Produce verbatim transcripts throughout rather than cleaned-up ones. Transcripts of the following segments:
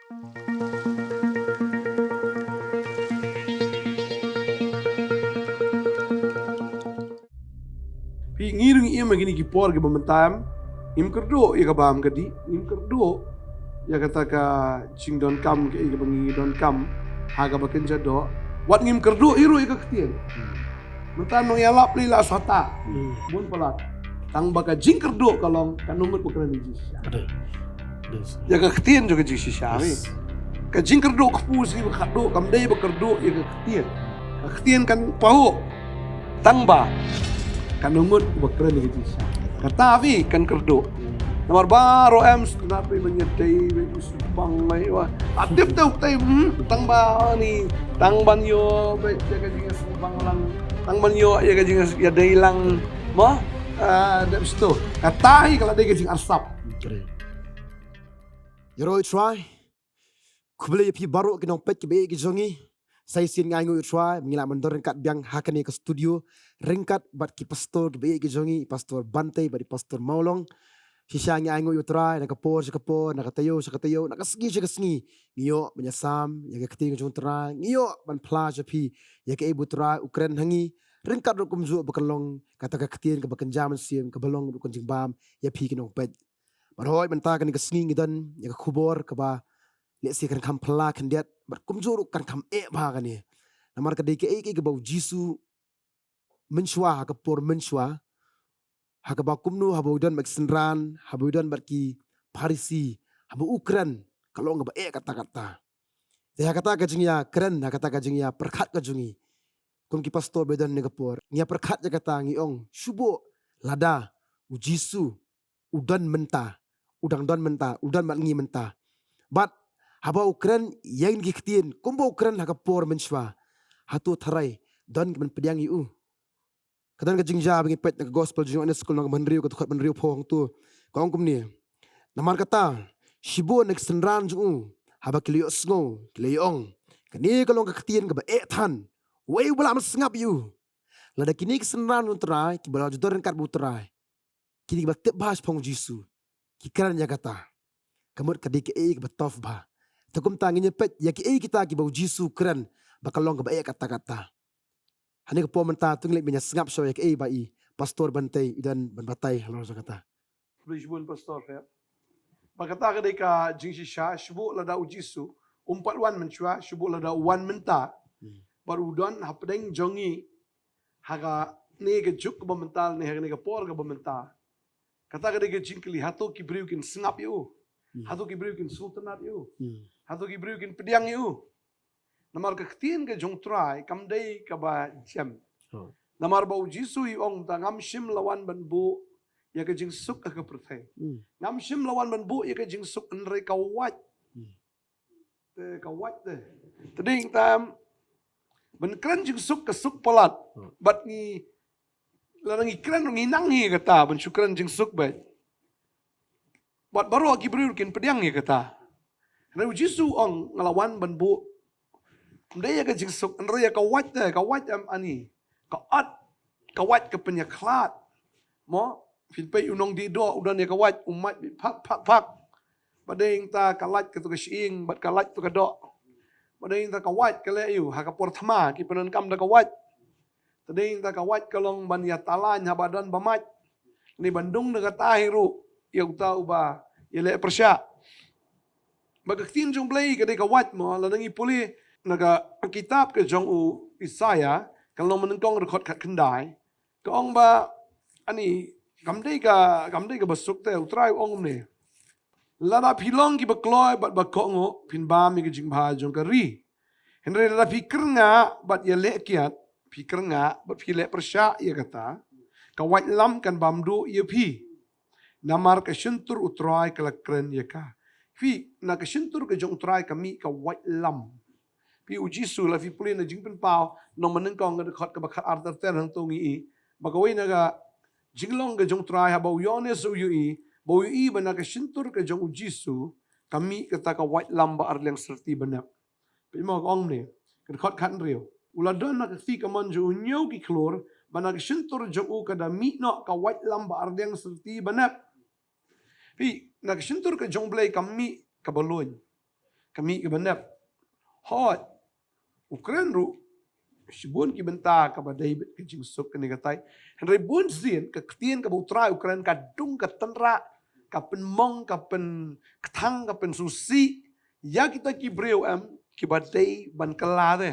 Phi, ngi ruh ngi im ha kine ki por kiba mynta, ngim kyrduh ïa ka bam ka dih, ngim kyrduh ïa kata ka jingdonkam kaei kaba ngi donkam ha kaba kynja doh. Wat ngim kyrduh hi ruh ïa ka ktien. Mynta nongïalap lei la sah ta. Hmm. Bun palat. Tang ba ka jingkyrduh ka long, katno ngut ba kren ïa ka jingshisha. Ka dei. Yes. Ïa ka ktien jong ka jingshisha, yes, eh. Ka jingkyrduh kpu shi ba kyrduh, kam dei ba kyrduh ïa ka ktien. Ka ktien kan pahuh. Tang ba katno ngut ba kren ïa ka jingshisha. Kata phi kan kyrduh. Namar baroh em sngewtynnat phi ban ïadei bad u sngewbang, mai wa. Tip tip tip, hmm, tang ba ni, tang ban ïoh bad ïa ka jingsngewbang lang. Tang ban ïoh ïa ka jingïadei lang. Mo? Ah, dep shuh. Kata hi ka la dei ka jingarsap. Correct. Ïaroh Trai. Khublei ïa phi baroh ki nongpeit kiba ïeit ki jong ngi. Sa shisien nga ainguh ïa u Trai ba ngi lah ban don ryngkat biang ha kane ka studio ryngkat bad ki pastor kiba ïeit ki jong ngi, i Pastor Bantei bad i Pastor Mawlong. Shisha ngi ainguh ïa u Trai, na ka por sha ka por, na ka taïew sha ka taïew, na ka sngi sha ka sngi, ngi ïoh ban ïasam ïa ka ktien ka jong u Trai, ngi ïoh ban phla sha phi ïa kaei ba u Trai u kren ha ngi, ryngkat ruh kumjuh ba kan long kata ka ktien kaba kynja mynsiem, kaba long ruh ka jingbam ïa phi ki nongpeit. Bad hooid, mynta kane ka sngi ngi don ïa ka khubor kaba lehse kan kham phylla khyndiat, bad kumjuh ruh kan kham eh bha kane. Namar ka dei kaei kaei kaba u Jisu mynshuwa, ha ka por mynshuwa, ha kaba kumno haba u don bad ki synran, haba u don bad ki Pharisi, haba u kren, ka long kaba eh katta katta. Te ha kata ka jingïakren, ha kata ka jingïapyrkhat ka jong ngi, kum ki pastor ba don ha kane ka por, ngi ïapyrkhat ïa kata, ngi ong, shu buh lada u Jisu u don mynta, u dang don mynta, u don bad ngi mynta. Bad haba u kren ïa kine ki ktien, kumba u kren ha ka por mynshuwa, hato tharai don ki ban pdiang ïa u? Ka don ka jingjia ba ngi peit na ka Gospel jong u Ïoannis, ka lynnong ba hynriew, ka dkhot ba hynriewphew, hangto ka ong kumne: Namar kata, shibun na ki synran jong u, haba ki la ïohsngew, ki la ïa-ong, kane ka long ka ktien kaba eh than, uei uba lah ban sngap ïa u? Lada kine ki synran jong u Trai, kiba la ju don ryngkat bad u Trai, kine kiba tip bha shaphang u Jisu, ki kren ïa kata, ka mut ka dei kaei kaba tough bha. Te kumta ngin ïa peit ïa kiei kita kiba u Jisu u kren ba ka long kaba eh katta katta. Hangne ka por mynta to ngin leit ban ïa sngap shuwa ïa kaei ba i Pastor Bantei i don ban batai halor jong kata. Khublei shibun Pastor, eh. Ba kata ka dei ka jingshisha, shu buh lada u Jisu um pat wan mynshuwa, shu buh lada u wan mynta. Hmm. Bad u don hapdeng jong ngi ha kane ka juk kaba mynta, ne ha kane ka por kaba mynta. Kata ka dei ka jingkylli, hato ki briew kin sngap ïa u? Hmm. Hato ki briew kin sngewtynnat ïa u? Hmm. Hato ki briew kin pdiang ïa u? Namar ka ktien ka jong u Trai kam dei kaba jem. Oh. Namar ba u Jisu i ong, ta ngam shym la wan ban buh ïa ka jingsuk ha ka pyrthei. Hmm. Ngam shym la wan ban buh ïa ka jingsuk, hynrei ka wait. Hmm. Te ka wait te. Te dei ta ban kren jingsuk ka suk palat. Hmm. Bad ngi, lada ngi kren ngi nang hi kata ban shu kren jingsuk bad. Bad baroh ki briew kin pdiang ïa kata. Hynrei u Jisu u ong, nga la wan ban buh, ym dei ïa ka jingsuk, hynrei ïa ka wait te, ka wait em ani. Ka ot, ka wait ka pynïakhlad. Mo, phin peit u nongdih doh u don ïa ka wait, u mait beit phak phak phak. Ba dei ta ka lait kato ka shyieng, bad ka lait kato ka doh. Ba dei ta ka wait ka leh ïa u, ha ka por thma ki pyndonkam da ka wait. Te dei ta ka wait ka long ban ïa talain haba don ba mait. Ni ban dung da kata hi ruh ïa uta uba ïaleh pyrshah. Ba ka ktien jong u Blei ka dei ka wait mo, lada ngi pule na ka kitab ka jong u Isaïah, ka lynnong ba nyngkong, dkhot khatkhyndai. Ka ong ba ani, kam dei ka, kam dei kaba suk te, u Trai u ong kumne: Lada phi long kiba kloi bad ba kohnguh, phin bam ïa ka jingbha jong ka ri. Hynrei lada phi kyrngah bad ïaleh kiad, phi kyrngah bad phi leh pyrshah ïa kata, ka waitlam kan bam duh ïa phi. Namar ka shyntur u Trai ka la kren ïa ka. Phi, na ka shyntur ka jong u Trai ka mih ka waitlam. Phi, u Jisu, lada phi pule na Jingpynpaw lynnong ba nyngkong, ka dkhot kaba khatar ter ter, hangto ngi i ba kawei na ka jinglong ka jong u Trai haba u Ïoannis u ïohi, ba u ïohi ba na ka shyntur ka jong u Jisu ka mih kata ka waitlam ba ar liang syrti ba nep. Phi mo ka ong ne, ka dkhot khathynriew: U la don ha ka kti kamon jong u hynñiew ki khlur, ba na ka shyntur jong u ka da mih noh ka waitlam ba ar liang syrti ba nep. Phi, na ka shyntur ka jong u Blei ka mih kaba loin. ka mih kaba nep. Hooid, u kren ruh shibun ki bynta kaba dei bad ka jingsuk kane katai. Hynrei bun sien ka ktien kaba u Trai u kren ka dung ka tynrah, ka pynmong, ka pynkthang, ka pynsngewsih ïa kita ki briew em kiba dei ban kylla te.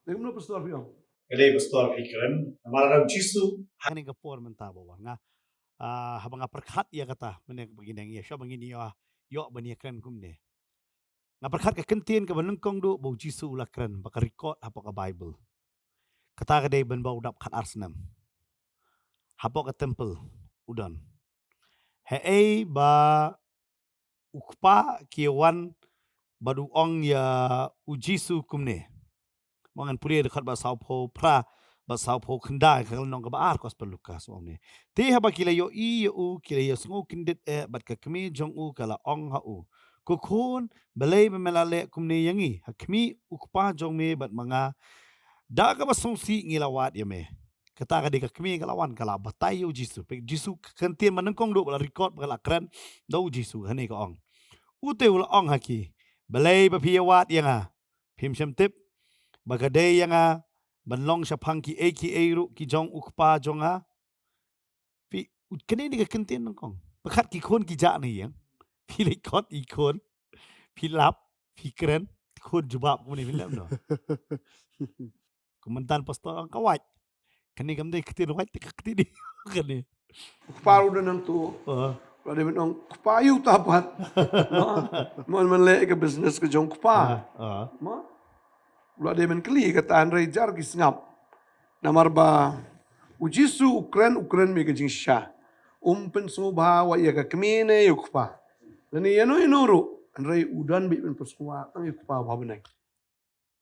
Dei kumno pastor phi ong? Ka dei pastor phi kren namar u Jisu. Hangne ka por mynta ba wan nga, ah, haba nga pyrkhat ïa kata mynne ba ngin ïa, sha ba ngin ïa ïoh ban ïa kren kumne. Nga pyrkhat ka ktien kaba nyngkong duh ba u Jisu u la kren ba ka record hapoh ka Bible. Kata ka dei ban ba u dap khatar snem. Hapoh ka temple u don. Hei ba u kpa ki wan bad u ong ïa u Jisu kumne. Mo ngan pule dkhot ba sawphew phra bad sawphew khyndai, ka lynnong kaba ar Gospel Lukas u ong ne. Te haba ki la ïohi ïa u ki la ïasngew kyndit eh bad ka kmie jong u ka la ong ha u, ko khun, balei ba me la leh kumne ïa ngi? Ha khmih, u kpa jong me bad ma nga da kaba sngewsih ngi la wad ïa me. Kata ka dei ka kmie ka la wan ka la batai ïa u Jisu. Peit Jisu ka ktien ba nyngkong duh ba la record ba ka la kren da u Jisu hangne ka ong. U te u la ong ha ki, balei ba phi ïa wad ïa nga? Phim shym tip ba ka dei ïa nga ban long shaphang kiei kiei ruh ki jong u kpa jong nga? Phi, u kane dei ka ktien nyngkong. Pyrkhat ki khun ki jah na ïing. Phi leit khot i khun. Phi lap, phi kren, khun jubab kumne phi lap no. Kumne mynta pastor ong ka wait. Kane kam dei ktien wait te ka ktien dei. Kane. Kpa ruh da nang tu. Ah. Ruh dei men ong kpa ïa uta pat. Mo, mo men leh ka business ka jong kpa. Ah, ah. Mo. Ruh dei men kylli kata hynrei jar ki sngap. Namar ba u Jisu u kren, u kren bad ka jingshisha. Um pynsngewbha wat ïa ka kmie ne ïa u kpa. Lane ïa no ïa no ruh hynrei u don bad men pynsngewbha tang ïa u kpa ba bneng.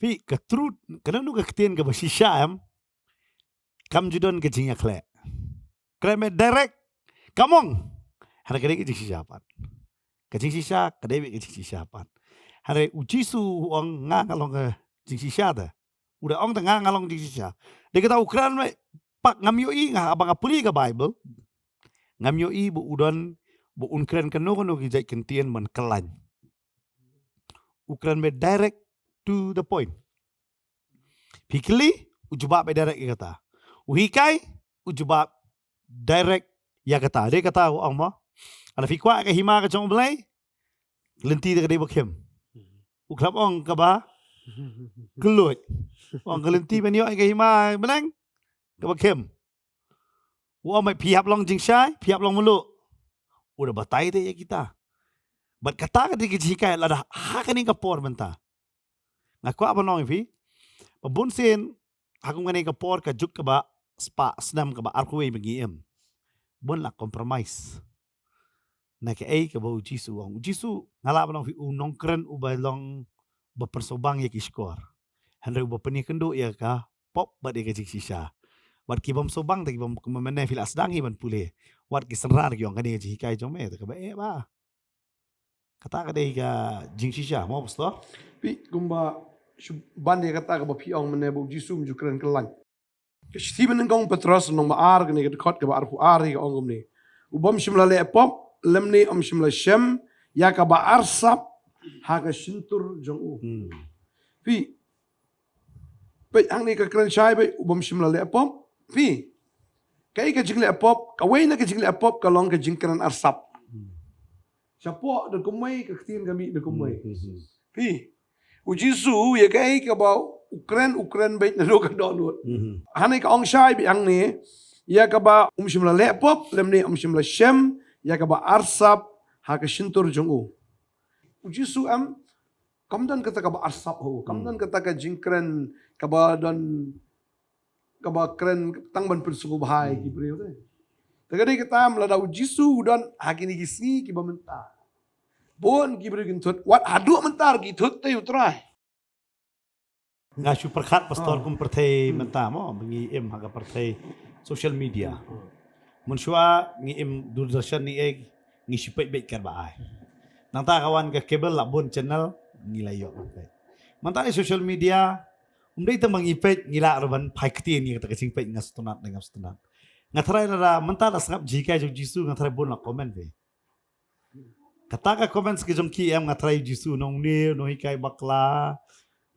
Phi, ka truth, ka nanu ka ktien kaba shisha em. Kam ju don ka jingïakhleh. Kren beit direct. Ka mong. Hynrei ka dei ka jingshisha pat. Ka jingshisha ka dei beit ka jingshisha pat. Hynrei u Jisu u ong nga nga long ka jingshisha te. U da ong te nga nga long jingshisha. Dei kata u kren beit. Pat ngam ïohi nga haba nga pule ka Bible. Ngam ïohi ba u don ba un kren kano kano ki jait ktien ban khlaiñ. U kren beit direct to the point. Phi kylli, u jubab beit direct ïa kata. U hikai, u jubab direct ïa kata. Dei kata u ong mo. Lada phi kwah ka hima ka jong u Blei, lynti te ka dei ba khim. U khlem ong kaba kylluid. Ong ka lynti ban ïoh ïa ka hima bneng kaba khim. U ong beit phi hap long jingshai, phi hap long mluh. U da batai te ïa kita. Bad kata ka dei ka jinghikai lada ha kane ka por mynta. Nga kwah ban ong ïa phi ba bun sien ha kum kane ka por ka juk kaba spah snem kaba arphew wei ba ngi im. Bun la compromise na kaei kaba u Jisu u ong. U Jisu nga lah ban ong phi u nongkren uba long ba pynsngewbang ïa ki shkor. Hynrei uba pynïakynduh ïa ka pop bad ïa ka jingshisha. Bad ki bym sngewbang te ki bym, kumba mynne phi la sdang hi ban pule. Wat ki synran ki ong kane ka jinghikai jong me te kaba eh ba. Kata ka dei ka jingshisha mo pastor. Phi kumba shu ban ïa kata kaba phi ong mynne ba u Jisu um ju kren khlaiñ. Ka shithi ba nyngkong Petros lynnong ba ar kane ka dkhot kaba arphew ar ka ong kumne. U bym shym la leh pop lymne um shym la shem ïa kaba arsap ha ka shyntur jong u. Hmm. Phi, peit hangne ka kren shai beit u bym shym la leh pop. Phi, kaei ka jingleh pop, kawei na ka jingleh pop ka long ka jingkren arsap. Hmm. Shapoh da kumwei ka ktien ka mih da kumwei. Hmm, hmm, hmm. Phi, u Jisu ïa kaei kaba u kren, u kren beit naduh ka dohnud. Hmm. Hangne ka ong shai beit hangne ïa kaba um shym la leh pop lymne um shym la shem ïa kaba arsap ha ka shyntur jong u. U Jisu em kam don kata kaba arsap ha u, kam, hmm, don kata ka jingkren kaba don kaba kren tang ban pynsngewbha ïa ki, hmm, briew te. Te ka dei kata em lada u Jisu u don ha kine ki sngi kiba mynta. Bun ki briew kin thut wat haduh mynta ki thut te u Trai. Nga shu pyrkhat pastor, ah, kum pyrthei, hmm, mynta mo ba ngi im ha ka pyrthei social media. Hmm. Mynshuwa ngi im Doordarshan ne ei ngi shu peit beit katba ai. Nangta ka wan ka cable la bun channel ngi la ïoh peit. Mynta ne social media um dei tang ba ngi peit ngi lah ruh ban phai ktien ïa kata ka jingpeit nga sngewtynnat ne ngam sngewtynnat. Nga tharai lada mynta la sngap jinghikai jong u Jisu nga tharai bun la comment beit. Kata ka comments ki jong ki em, nga tharai Jisu nong ne, nong hikai bakla.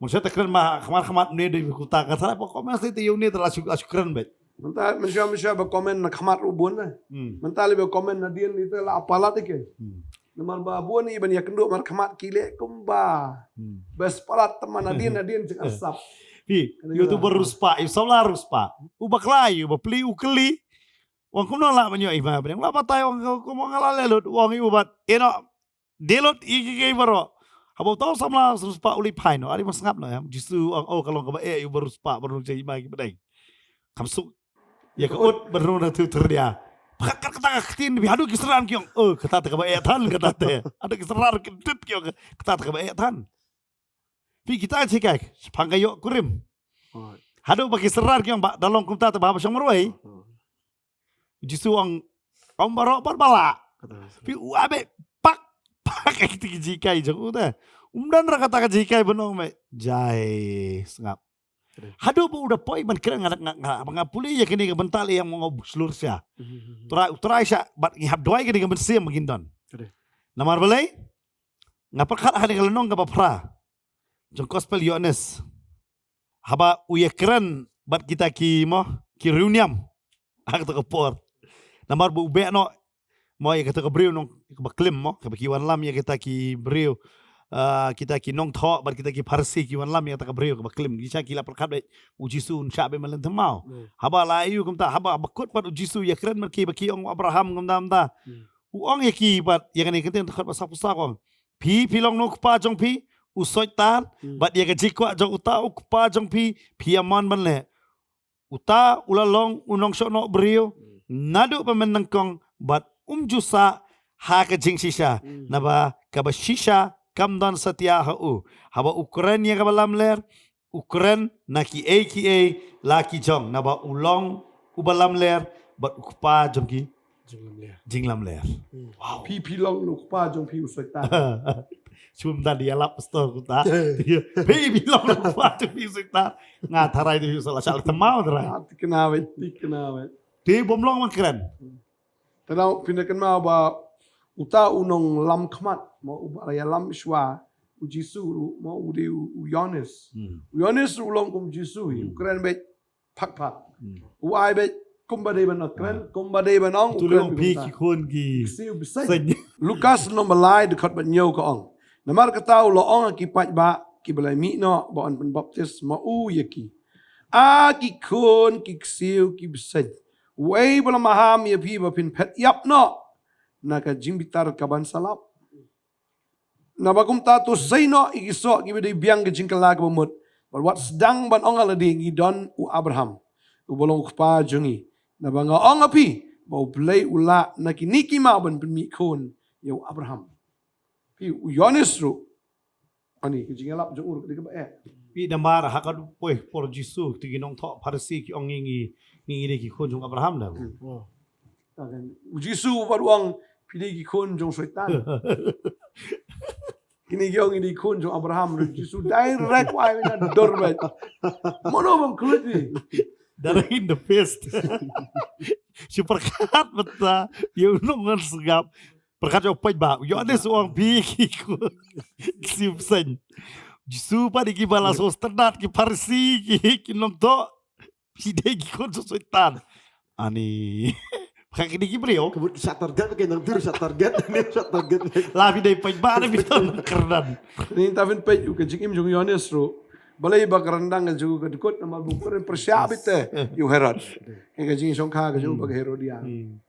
Mynshwa te kren ma khmat khmat ne de ku ta, nga tharai ba comments te ïa ne te la shu, la shu kren beit. Mynta mynshwa, mynshwa ba comment na khmat ruh bun na. Hmm. Mynta lei ba comment na dien ite la palat ike. Hmm. Namar ba bun i ban ïa kynduh mar khmat ki leh kumba. Hmm. Best palat te man na dien, na dien jing asap. Phi, kane ïa tu la. Baru spah, ïa samla ru spah. U bakla ïa, u bapli, u kylli. Wan kumno lah ban ïoh i ma bneng. La batai wan kumno nga la leh lut, wan ïa u bat. Eno, de lut i ki, ki baroh. Haba u tau samla ru spah u leit phai noh. Ari ma sngap noh em. Jisu ong, oh, ka long kaba eh ïa u baru spah, baru jai i ma ki bneng. Kam suk. Ïa ka ut baru na tu terdia. Pakat kat kata ka ktien bi haduh ki synran ki ong, oh, kata te kaba eh than, kata te. Haduh ki synran ki dut ki ong, kata te kaba eh than. Phi kita jikai, shipang ka ïoh kurim. Oh. Haduh ba ki synran ki ong ba da long kumta te ba haba shong marwei. Oh. Jisu ong, ong baroh pat ba lah. Kata. Phi u abe pak, pak ïa kita ki jikai jong u te. Um don ra kata ka jikai ban ong me. Jai, sngap. Kata. Haduh ba u da poi ban kren nga, nga, nga, nga pule ïa kane ka bynta lei ïa nga u shlur sha. Mhm, mhm. Trai, u trai sha, bad ngi hap duwai kane ka mynsiem ba ngin don. Kata. Namar balei, nga pyrkhat ha kane ka lynnong kaba phra jong gospel Ïoannis. Haba u ïa kren bad kita ki mo, ki riewniam. Ha kata ka por. Namar ba u beh noh mo ïa kata ka briew nong, kaba klim mo, kaba ki wanlam ïa kita ki briew. Ah, kita ki nongthoh bad kita ki Pharisi ki wanlam ïa kata ka briew kaba klim. Ki sha ki la pyrkhat beit u Jisu un shah beit man lynti maw. Hmm. Haba la ïa u kumta, haba ba kut bad u Jisu ïa kren bad ki ba ki ong Abraham kumta kumta. Hmm. U ong ïa ki bad ïa kane ka ktien dkhot ba saphew saw ong. Phi, phi long na u kpa jong phi, u Soitan, hmm, bad ïa ka jingkwah jong uta u kpa jong phi, phi ïa mon ban leh. Uta u la long u nongshohnoh briew, hmm, naduh ba mynnyngkong bad um ju sah ha ka jingshisha, hmm, naba kaba shisha kam don satia ha u. Haba u kren ïa kaba lamler, u kren na kiei kiei la ki jong, naba u long uba lamler bad u kpa jong ki jinglamler. Jinglamler. Hmm. Wow. Phi, phi long na u kpa jong phi u Soitan. Shu mynta da ïalap pastor kumta. Phi, phi long na u kpa jong phi u Soitan. Nga tharai te phi u sa la shah thymmai tharai. Ah, thikna beit, thikna beit. Te bym long ban kren. Hmm. Te nang phi na kynmaw ba uta u nonglam khmat, mo uba la ïalam shuwa u Jisu ruh, mo u dei u, u Ïoannis. Hmm. U Ïoannis ruh u long kum u Jisu, hmm, u kren beit phak phak. Hmm. U ai beit kumba dei ban kren, ah, kumba dei ban ong, u kren beit phi kumta. Ki khun ki ksiew bseiñ. Lukas lynnong ba lai dkhot ba hynñiew ka ong. Namar kata u la ong ha ki paidbah kiba la mih noh ba yn pynbaptis ma u ïa ki. A ki khun ki ksiew ki bseiñ. Uei ba la maham ïa phi ba phin phet ïap noh na ka jingbitar kaban sa lap. Naba kumta to sei noh ïa ki soh kiba dei biang ka jingkylla kaba mut. Bad wat sdang ban ong ha lade ngi don u Abraham, uba long u kpa jong ngi. Naba nga ong ha phi ba U Blei u lah na kine ki maw ban pynmih khun ïa u Abraham. Phi u Ïoannis ruh. Ani, ka jingïalap jong u ruh ka dei kaba eh. Phi, namar ha ka dei poi por Jisu, te ki nongthoh Pharisi ki ong ngi, ngi, ngi dei ki khun jong Abraham da. Hmm. Oh. Ka kan. U Jisu bad u ong phi dei ki khun jong Soitan. Kine ki ong ngi dei khun jong Abraham, u Jisu direct u ai na dur beit. Mano bym kylli. Direct in the face. Shu pyrkhat mynta ïa u nongwan sngap. Pyrkhat ïa u paidbah. U Ïoannis u ong phi ki khun ki ksiew bseiñ. Jisu pat ïa kiba la sngewtynnat, ki Pharisi, ki, ki nongthoh. Phi dei ki khun jong Soitan. Ani. Pyrkhat kine ki briew. Ka mut shah target, ka nang dur shah target, ne shah target. La phi dei paidbah ne phi don kyrdan. Ni ta phin peit ïa ka jingim jong u Ïoannis ruh. Balei ba ka ryndang ka jong u ka dkut namar ba u kren pyrshah beit te ïa u Herod. Ïa ka jingshongkha ka jong u bad ka Herodia. Hmm.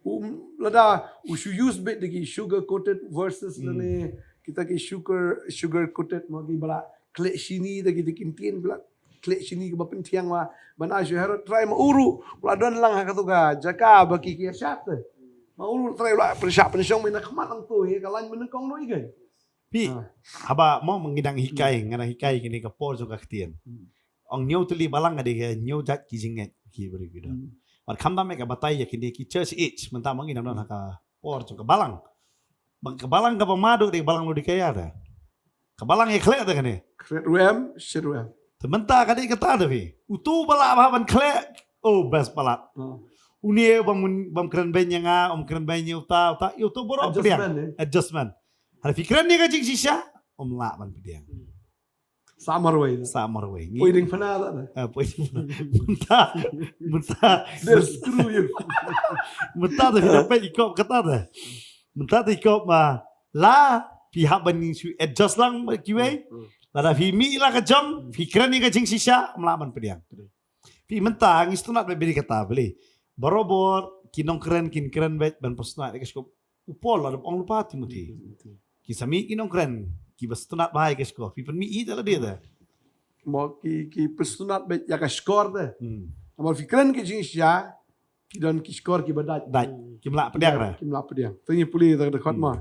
Um, lada u shu use beit da ki sugar coated verses, hmm, lane kita ki sugar, sugar coated, mo, kiba la khleh shini da ki, da ki ktien ba la khleh shini kaba pynthiang, ma, ban ai sha u Herod, trai ma u ruh u la don lang ha kato ka jaka ba ki, ki ïa shad te. Ma u ruh trai u la pynshah pynshong beit na khmat hangto, ïa ka lain mynnyngkong noh ïa ka. Phi, ah, haba mo ngi dang hikai, hmm, nga dang hikai kine ka por jong ka ktien. Hmm. Ong hynñiew tylli balang ka dei ka hynñiew jait ki jingngeit ki briew ki don. Hmm. Bad khamtam ïa ka batai ïa kine ki church age, mynta mo ngi dang don ha ka por jong ka balang. Bad ka balang kaba ma dei ka balang Laodikaïa te. Ka balang ïa khleh te kane. Khleh ruh em, shit ruh em. Te mynta ka dei kata te phi. Uto ba lah ban khleh. Oh, best palat. Hmm. Une bam bam kren beiñ ïa nga, um kren beiñ ïa uta, uta, ïa uta baroh pdiang. Adjustment, eh? Adjustment. Hynrei phi kren ïa ka jingshisha, um lah ban pdiang. Sa marwei. Sa marwei. Poi ding phna ta. Ah, poi ding phna. Mynta, mynta. They'll screw you. Mynta ta phi da peit i kop kata ta. Mynta ta i kop ma la phi hap ban shu adjust lang bad kiwei. Hmm, hmm. Lada phi mih la ka jong, phi kren ïa ka jingshisha, um lah ban pdiang. Phi mynta ngi sngewtynnat bad bri kata bli. Barobor ki nongkren kin kren bad ban pynsngewtynnat ïa ka shkor. U Paul la dep ong lypa Timothy. Ki sa mih ki nongkren kiba sngewtynnat bha ïa ka shkor. Phi pynmih ïa la dei ta. Mo ki ki pynsngewtynnat bad ïa ka shkor te. Hmm. Namar phi kren ki jingshisha, ki don ki shkor kiba dait. Dait. Kim lah pdiang ra. Kim lah pdiang. Te ngi pule ta ka dkhot mo.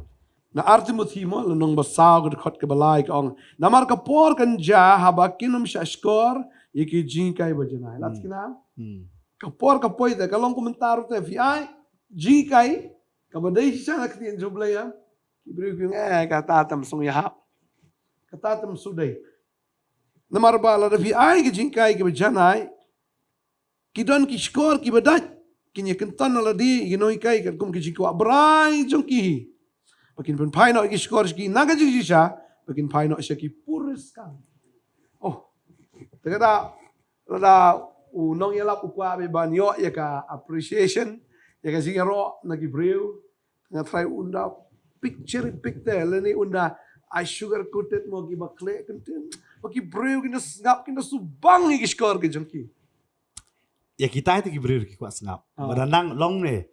Na ar Timothy mo, lynnong ba saw ka dkhot kaba lai ka ong. Namar ka por kan jia haba kin ym shah shkor ïa ki jinghikai ba janai. Lats kina. Hmm. Ka por ka poi te ka long kumta ruh te phi ai jinghikai kaba dei shisha na ka ktien jong U Blei ïa. Ki briew ki ong eh kata tam song ïahap. Kata tam sudei. Namar ba lada phi ai ki jinghikai kiba janai, ki don ki shkor kiba dait, kin ïa kynton na lade ïa ki nonghikai katkum ki jingkwah brai jong ki. Ba kin pynphai noh ïa ki shkor sha ki na ka jingshisha, ba kin phai noh sha ki puriskang. Oh, te kata lada u nongïalap u kwah ban ïoh ïa ka appreciation, ïa ka jingïaroh na ki briew, nga trai unda picture pic te lane unda ai sugar coated mo kiba khleh kyntien. Ba ki briew kin da sngap kin da subang ïa ki shkor ki jong ki. Ïa kita te ki briew ki kwah sngap. Ah. Ba da nang long ne.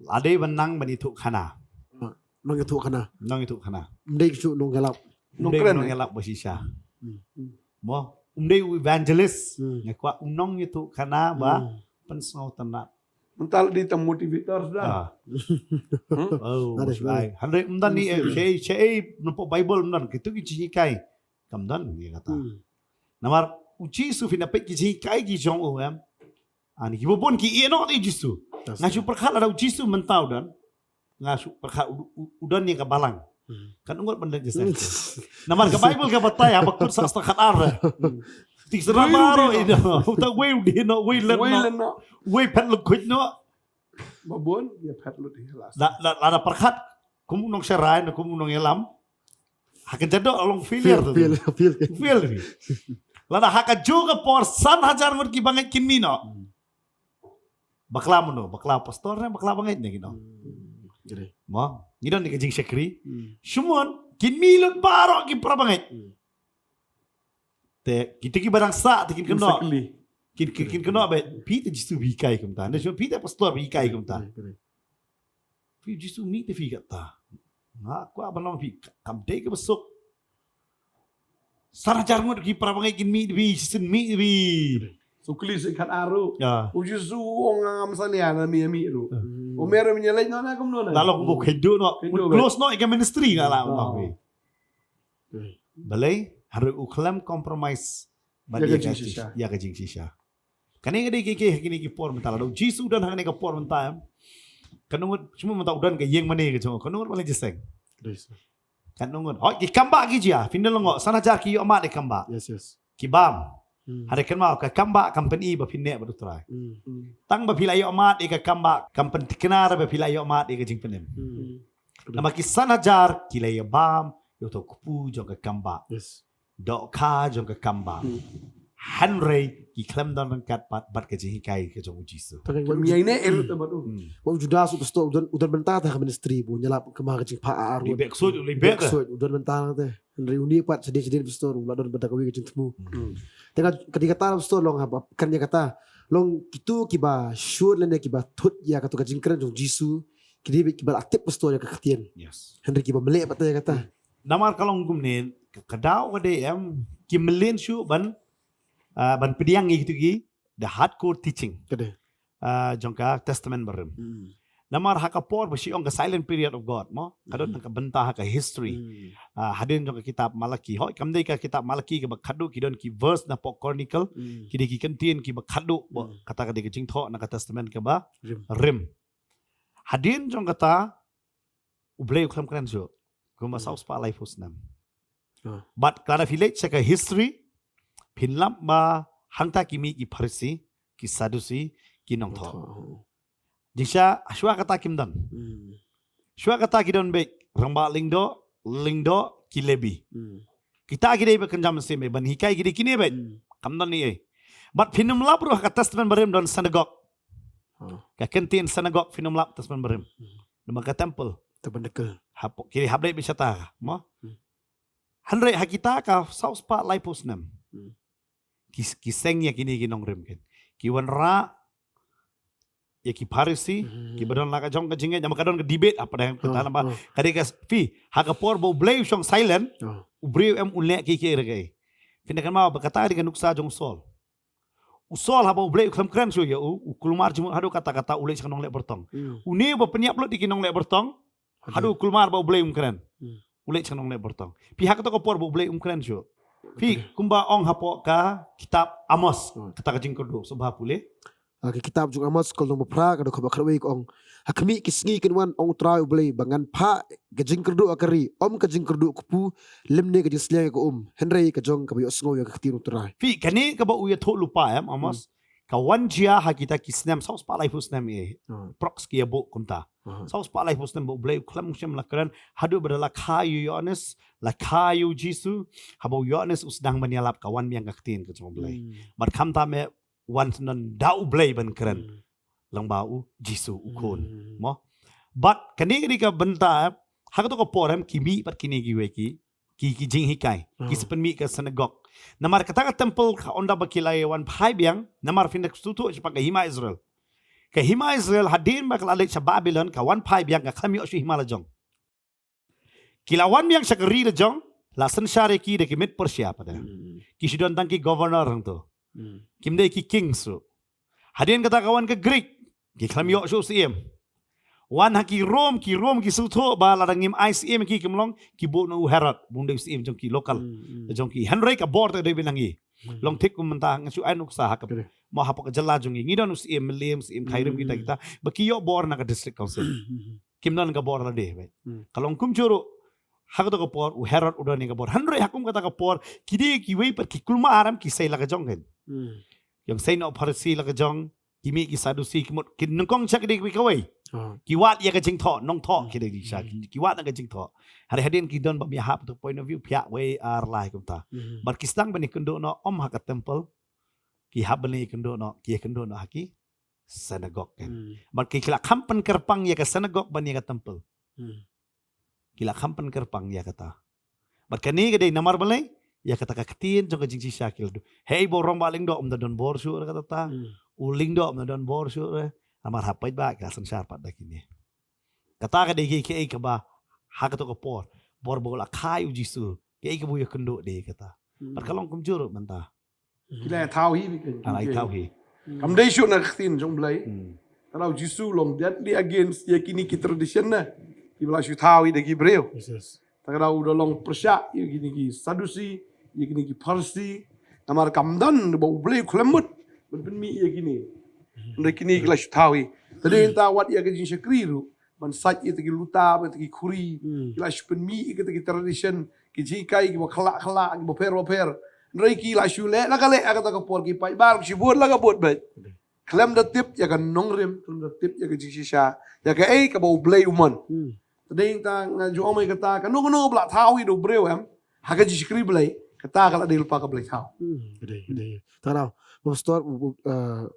Lade ban nang ban ithuh khana. Ah, nang ithuh khana. Nang ithuh khana. Ym dei ki shu nongïalap. Ym dei nongkren, nongïalap ba shisha. Hmm. Mo, ym dei u evangelist. Hmm. Nga kwah u nongithuh khana ba pynsngewtynnat. Mynta la dei tang motivator suda. Ah. Hmm? Oh, hynrei ym don ni, eh, sha, sha, eh, napoh Bible ym don. Kitu ki jinghikai. Kam don ïa kata. Hmm. Namar u Jisu phin da peit ki jinghikai ki jong u em. Ani kiba bun ki ïeh noh ïa u Jisu. Nga shu pyrkhat lada u Jisu mynta u don. Nga shu pyrkhat u, u, u don ïa ka balang. Hmm. Kan ym ngut ban leit jingïaseng. Namar ka Bible ka batai Habakuk sa step khatar. Hmm. Tik sera baroh ino. Uta wei u dih noh, wei len noh. Wei phet lukhuid noh. Ba bun ïa phet lut ïa la. La, la, lada pyrkhat kum u nongsharai ne kum u nongïalam. Ha ka jadok long failure tu. Fail, fail. Fail ni. Lada ha ka juh ka por san hajar ngut ki bangeit kin mih noh. Hmm. Bakla mano, bakla pastor ne, bakla bangeit ne ki noh. Hmm. Mo, ngi don ïa ka jingshakri. Hmm. Shimon, kin mih lut baroh ki para bangeit. Hmm. Te kita kiba dang sah te kin kynnoh. Exactly. Kin, kin, kin kynnoh ba phi te Jisu phi hikai kumta. Ne shwa phi te pastor phi hikai kumta. Correct, correct. Phi Jisu mih te phi kata. Nga kwah ban long phi kam dei kaba suk. San hajar ngut ki para bangeit kin mih te phi, shisien mih te phi. Suk kli suk khat aru. Ya. U Jisu ong ngam sania na mih mih ru. Hmm. Omer mih leit noh na kumno na. Lalo kumba kynduh noh. Kynduh close noh ïa ka ministry na la noh phi. Balei, hynrei u khlem compromise bad ïa ka jingshisha. Ïa ka jingshisha. Kane ka dei ki, ki, kine ki por mynta lada u Jisu u don hangne ka por mynta em. Kan ym ngut, shimon mynta u don ka ïing mane ka jong u. Kan ym ngut ban leit jingïaseng. Kan ym ngut. Hoi, ki kambah ki jia, phin da lyngngoh, san hajar ki ïoh mad ïa ki kambah. Yes, yes. Ki bam. Hmm. Hynrei kynmaw ka kambah kam pyni ba phin neh bad u Trai. Hmm. Tang ba phi la ïoh mad ïa ka kambah, kam pynthikna ba phi la ïoh mad ïa ka jingpynim. Hmm. Namar ki san hajar ki la ïa bam ïa uto u kpu jong ka kambah. Yes. Dohkha jong ka kambah. Hmm. Hynrei ki khlem don ryngkat bad, bad ka jinghikai ka jong u Jisu. Tang ba u ïa ne eru te bad u. Hmm. Ba u Judas u pastor u don, u don bynta te ha ka ministry ba un ïalap kumba ka jingpha ar. Li bek suit, li bek suit u don bynta te. Hynrei une pat shadien shadien pastor u la don bynta kawei ka jingthmu. Hmm. Te nga, ka dei kata pastor long haba kan ïa kata. Long kitu kiba sure lane kiba thut ïa katu ka jingkren jong u Jisu. Ki dei kiba la tip pastor ïa ka ktien. Yes. Hynrei kiba mleh pat ïa kata. Hmm. Namar ka long kumne, ka, ka daw ka dei em, ki mlien shuh ban, ah, ban pdiang ïa kitu ki, the hardcore teaching. Ka dei. Ah, jong ka Testament Barim. Hmm. Namar ha ka por ba shi ong ka silent period of God, mo? Ka don ka bynta ha ka history. Hmm. Ah, hadien jong ka kitab Malaki. Hoi, kam dei ka kitab Malaki kaba khadduh ki don ki verse napoh Chronicle. Hmm. Ki dei ki kyntien kiba khadduh, hmm, kata ka dei ka jingthoh na ka Testament kaba rim. Rim. Hadien jong kata, U Blei u khlem kren shuh. Kumba saw spah laiphew snem. Ah. Bad lada phi leit sha ka history, phin lap ba hangta ki mih ki Pharisi, ki Sadusi, ki nongthoh. Nongthoh. Jingshisha, shuwa kata kim don. Hmm. Shuwa kata ki don beit, rangbah lyngdoh, lyngdoh, ki Lebi. Hmm. Kita ki dei ba kynja mynsiem, ban hikai ki dei kine beit. Hmm. Kam don ei ei. Bad phin ym lap ruh ha ka Testament Barim don synagogue. Oh. Ka ktien synagogue phin ym lap Testament Barim. Hmm. Namar ka temple. Tabernacle. Hapoh, ki hap leit beit shata, mo? Hmm. Hynrei ha kita ka saw spah laiphew snem. Hmm. Ki, ki seng ïa kine ki nongrim ken. Ki wanrah ïa ki Pharisi, hmm, ki ba don la ka jong ka jingngeit, namar ka don ka debate, apa dah yang kita, oh, namar, oh, ka dei ka phi, ha ka por ba U Blei u shong silent, oh, u briew em un leh kiei kiei ruh. Phin da kynmaw ba kata ka dei ka nuksa jong u Saul. U Saul haba U Blei u khlem kren shuh ïa u, u kulmar jingmut haduh katta katta u leit sha ki nongleh byrtong. Hmm. Une ba pynïap lut ïa ki nongleh byrtong, haduh kulmar ba U Blei um kren. Hmm. U leit sha ki nongleh byrtong. Phi ha kato ka por ba U Blei um kren shuh. Phi, betul, kumba ong hapoh ka kitab Amos, hmm, kata ka jingkyrduh, sngewbha pule. Ah, ka kitab jong Amos, ka lynnong ba phra, ka dkhot ba khatwei ka ong. Ha khmih ki sngi kin wan, ong U Trai U Blei, ba ngan phah ka jingkyrduh ha ka ri, ym ka jingkyrduh kpu, lymne ka jingsliang ïa ka um, hynrei ka jong kaba ïohsngew ïa ka ktien U Trai. Phi, kane kaba u ïathuh lypa em, Amos. Hmm. Ka wan jia ha kita ki snem, saw spah laiphew snem eh. Hmm. Prox ki ïa buh kumta. Hmm. Saw spah laiphew snem ba U Blei u khlem shym la kren, haduh ba da la kha ïa u Ïoannis, la kha ïa u Jisu, haba u Ïoannis u sdang ban ïalap ka wan biang ka ktien ka jong U Blei. Hmm. Bad khamtam eh wan sdang da U Blei ban kren. Hmm. Lyngba u Jisu u khun. Hmm. Mo? Bad kane kane ka bynta, ha kato ka por em ki mih bad kine kiwei ki, ki, ki jinghikai. Hmm. Ki sa pynmih ka synagogue. Namar kata ka temple ka ynda ba ki la wan phai biang, namar phin da sngewthuh shaphang ka hima Israel. Ka hima Israel hadien ba ka la leit sha Babilon, ka wan phai biang ka khlem ïoh shuh hima la jong. Ki la wan biang sha ka ri la jong, la synshar ïa ki da ki Mid Persia pat. Hmm. Ki shu don tang ki governor hangto. Hmm. Kim dei ki king shuh. Hadien kata ka wan ka Greek, ki khlem ïoh shuh u syiem. Wan ha ki Rom, ki Rom ki sngewthuh ba lada ngim ai syiem ïa ki kim long, ki buh na u Herod, ba un dei u syiem jong ki local, hmm, hmm, jong ki. Hynrei ka bor te dei beit na ngi. Hmm. Long thik kum mynta, nga shu ai nuksa ha ka, correct, mo hapoh ka jylla jong ngi. Ngi don u syiem Mylliem, syiem Khyrim, hmm, kita kita. Ba ki ïoh bor na ka district council. Hmm. Kim don ka bor lade, beit. Hmm. Ka long kumjuh ruh, ha kato ka por, u Herod u don ïa ka bor. Hynrei ha kum kata ka por, ki dei kiwei pat ki kulmar em ki sei la ka jong ken. Hmm. Ïa ki sei noh Pharisi la ka jong, ki mih ki Sadusi, ki mut, ki nyngkong sha ki dei kiwei kawei. Ah. Ki wad ïa ka jingthoh, nongthoh, hmm, ki dei ki sha, hmm, ki, ki wad ïa ka jingthoh. Hynrei hadien ki don ba ïahap to point of view, phiah wei ar lai kumta. Hmm. Bad ki sdang ban ïakynduh noh ym ha ka temple, ki hap ban ïakynduh noh, ki ïakynduh noh ha ki synagogue ken. Hmm. Bad ki la kham pynkyrpang ïa ka synagogue ban ïa ka temple. Hmm. Ki la kham pynkyrpang ïa kata. Bad kane ka dei namar balei, ïa kata ka ktien jong ka jingshisha ki la duh. Hei ba u rangbah lyngdoh um da don bor shuh re kata ta. Hmm. U lyngdoh um da don bor shuh re. Namar ha paidbah ki la synshar pat da kine. Kata ka dei kaei kaei kaba ha kato ka por. Bor ba u la kha ïa u Jisu. Kaei kaba u ïakynduh dei kata. Hmm. Bad ka long kumjuh ruh mynta. Ki la thaw hi, ki la thaw hi. Kam dei shuh na ka ktien jong Blei. Hmm. Te u Jisu u long deadly against ïa kine ki tradition ne. Ki ba la shu thaw hi da ki briew. Yes, yes. Te u da long pyrshah ïa kine ki Sadusi, ïa kine ki Pharisi. Namar kam don ba U Blei u khlem mut ban pynmih ïa kine. Hmm. Hynrei kine ki la shu thaw hi. Te dei mynta wat ïa ka jingshakri ruh. Ban sait ïa kita ki luta, ïa kita ki khuri, hmm, ki la shu pynmih ïa kita ki tradition, ki jinghikai, ki ba khlak khlak, ki ba pher ba pher. Hynrei ki la shu leh, la ka leh, ha kata ka por ki paidbah, ki shu bud, la ka bud beit. Khlem da tip ïa ka nongrim, khlem da tip ïa ka jingshisha, ïa kaei kaba U Blei u mon. Hmm. Te dei ta nga ju ong ïa kata, kano kano ba la thaw hi da u briew em, ha ka jingshakri Blei, kata ka la dei lypa ka Blei thaw. Hmm. Ka dei, ka dei. Ta nau, Pastor, u, u, uh,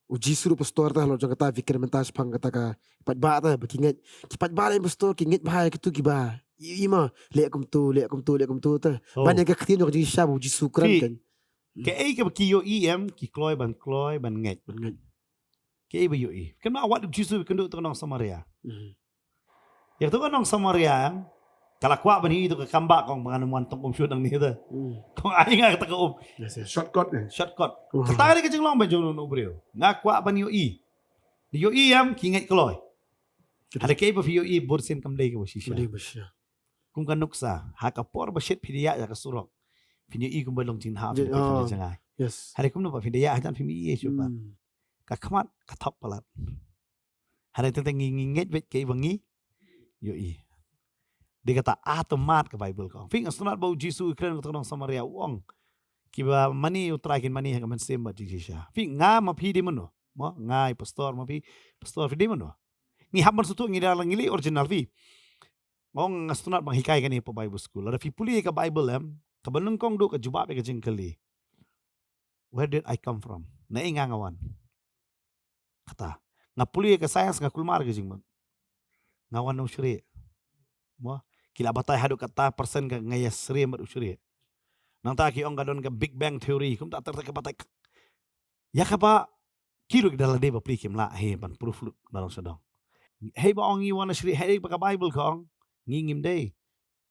U Jisu ruh Pastor, ta halor jong kata phi kren mynta shaphang kata ka paidbah ta ba ki ngeit. Ki paidbah lei Pastor ki ngeit bha ïa kitu kiba ïohi ma leh kumtu, leh kumtu, leh kumtu ta. Oh. Ban ïa ka ktien jong ka jingshisha ba U Jisu u kren kan. Kaei kaba ki ïohi em, ki kloi ban kloi ban ngeit. Ban ngeit. Kaei ba ïohi. Kynmaw wat U Jisu u kynduh ïa ka nong Samaria. Hmm. Ïa kato ka nong Samaria, ka la kwah ban ïohi ïa kato ka kam ba kong ba ngan ym wan tong um shuh nangne te. Hmm. Kong ai nga kata ka um. Yes, yes. Shortcut eh. Shortcut. Hmm. Kata ka dei ka jinglong ba jong u briew. Nga kwah ban ïohi. Ïohi em ki ngeit kloi. Hynrei kaei ba phi ïohi bun sien kam dei kaba shisha. Kam dei ba shisha. Kum ka nuksa, ha ka por ba shit phi da ïaid ha ka surok. Phin ïohi kumba long jingbha, phi da peit, oh, phi da jngai. Yes. Hynrei kumno ba phi da ïaid hajan phim ïohi shuh pat. Hmm. Ka khmat ka thok palat. Hynrei teng teng ngi, ngi ngeit beit kaei ba ngi ïohi. Dei kata automat ka Baibl ka ong. Phi nga sngewtynnat ba U Jisu u kren ïa kato ka nong Samaria u ong. Kiba mane ïa U Trai kin mane ha ka mynsiem bad jingshisha. Phi nga ma phi dei mano. Mo, nga i pastor, mo phi pastor, phi dei mano. Ngi hap ban sngewthuh, ngi da la ngi leh original phi. Ong nga sngewtynnat ban hikai kane hapoh Bible school. Lada phi pule ka Bible em, kaba nyngkong duh ka jubab ïa ka jingkylli. Where did I come from? Naei nga nga wan? Kata. Nga pule ka science, nga kulmar ka jingmut. Nga wan na u shrieh. Mo, ki la batai haduh kata persen ka nga ïa shrieh bad u shrieh. Nangta ki ong ka don ka Big Bang Theory. Kumta ter ter ka batai. Ïa kaba ki ruh da lade bapli kim lah hi ban proof lut ba long sha dong. Hei ba ong ngi wan na shrieh, hei ba ka Bible ka ong ngi ngim dei.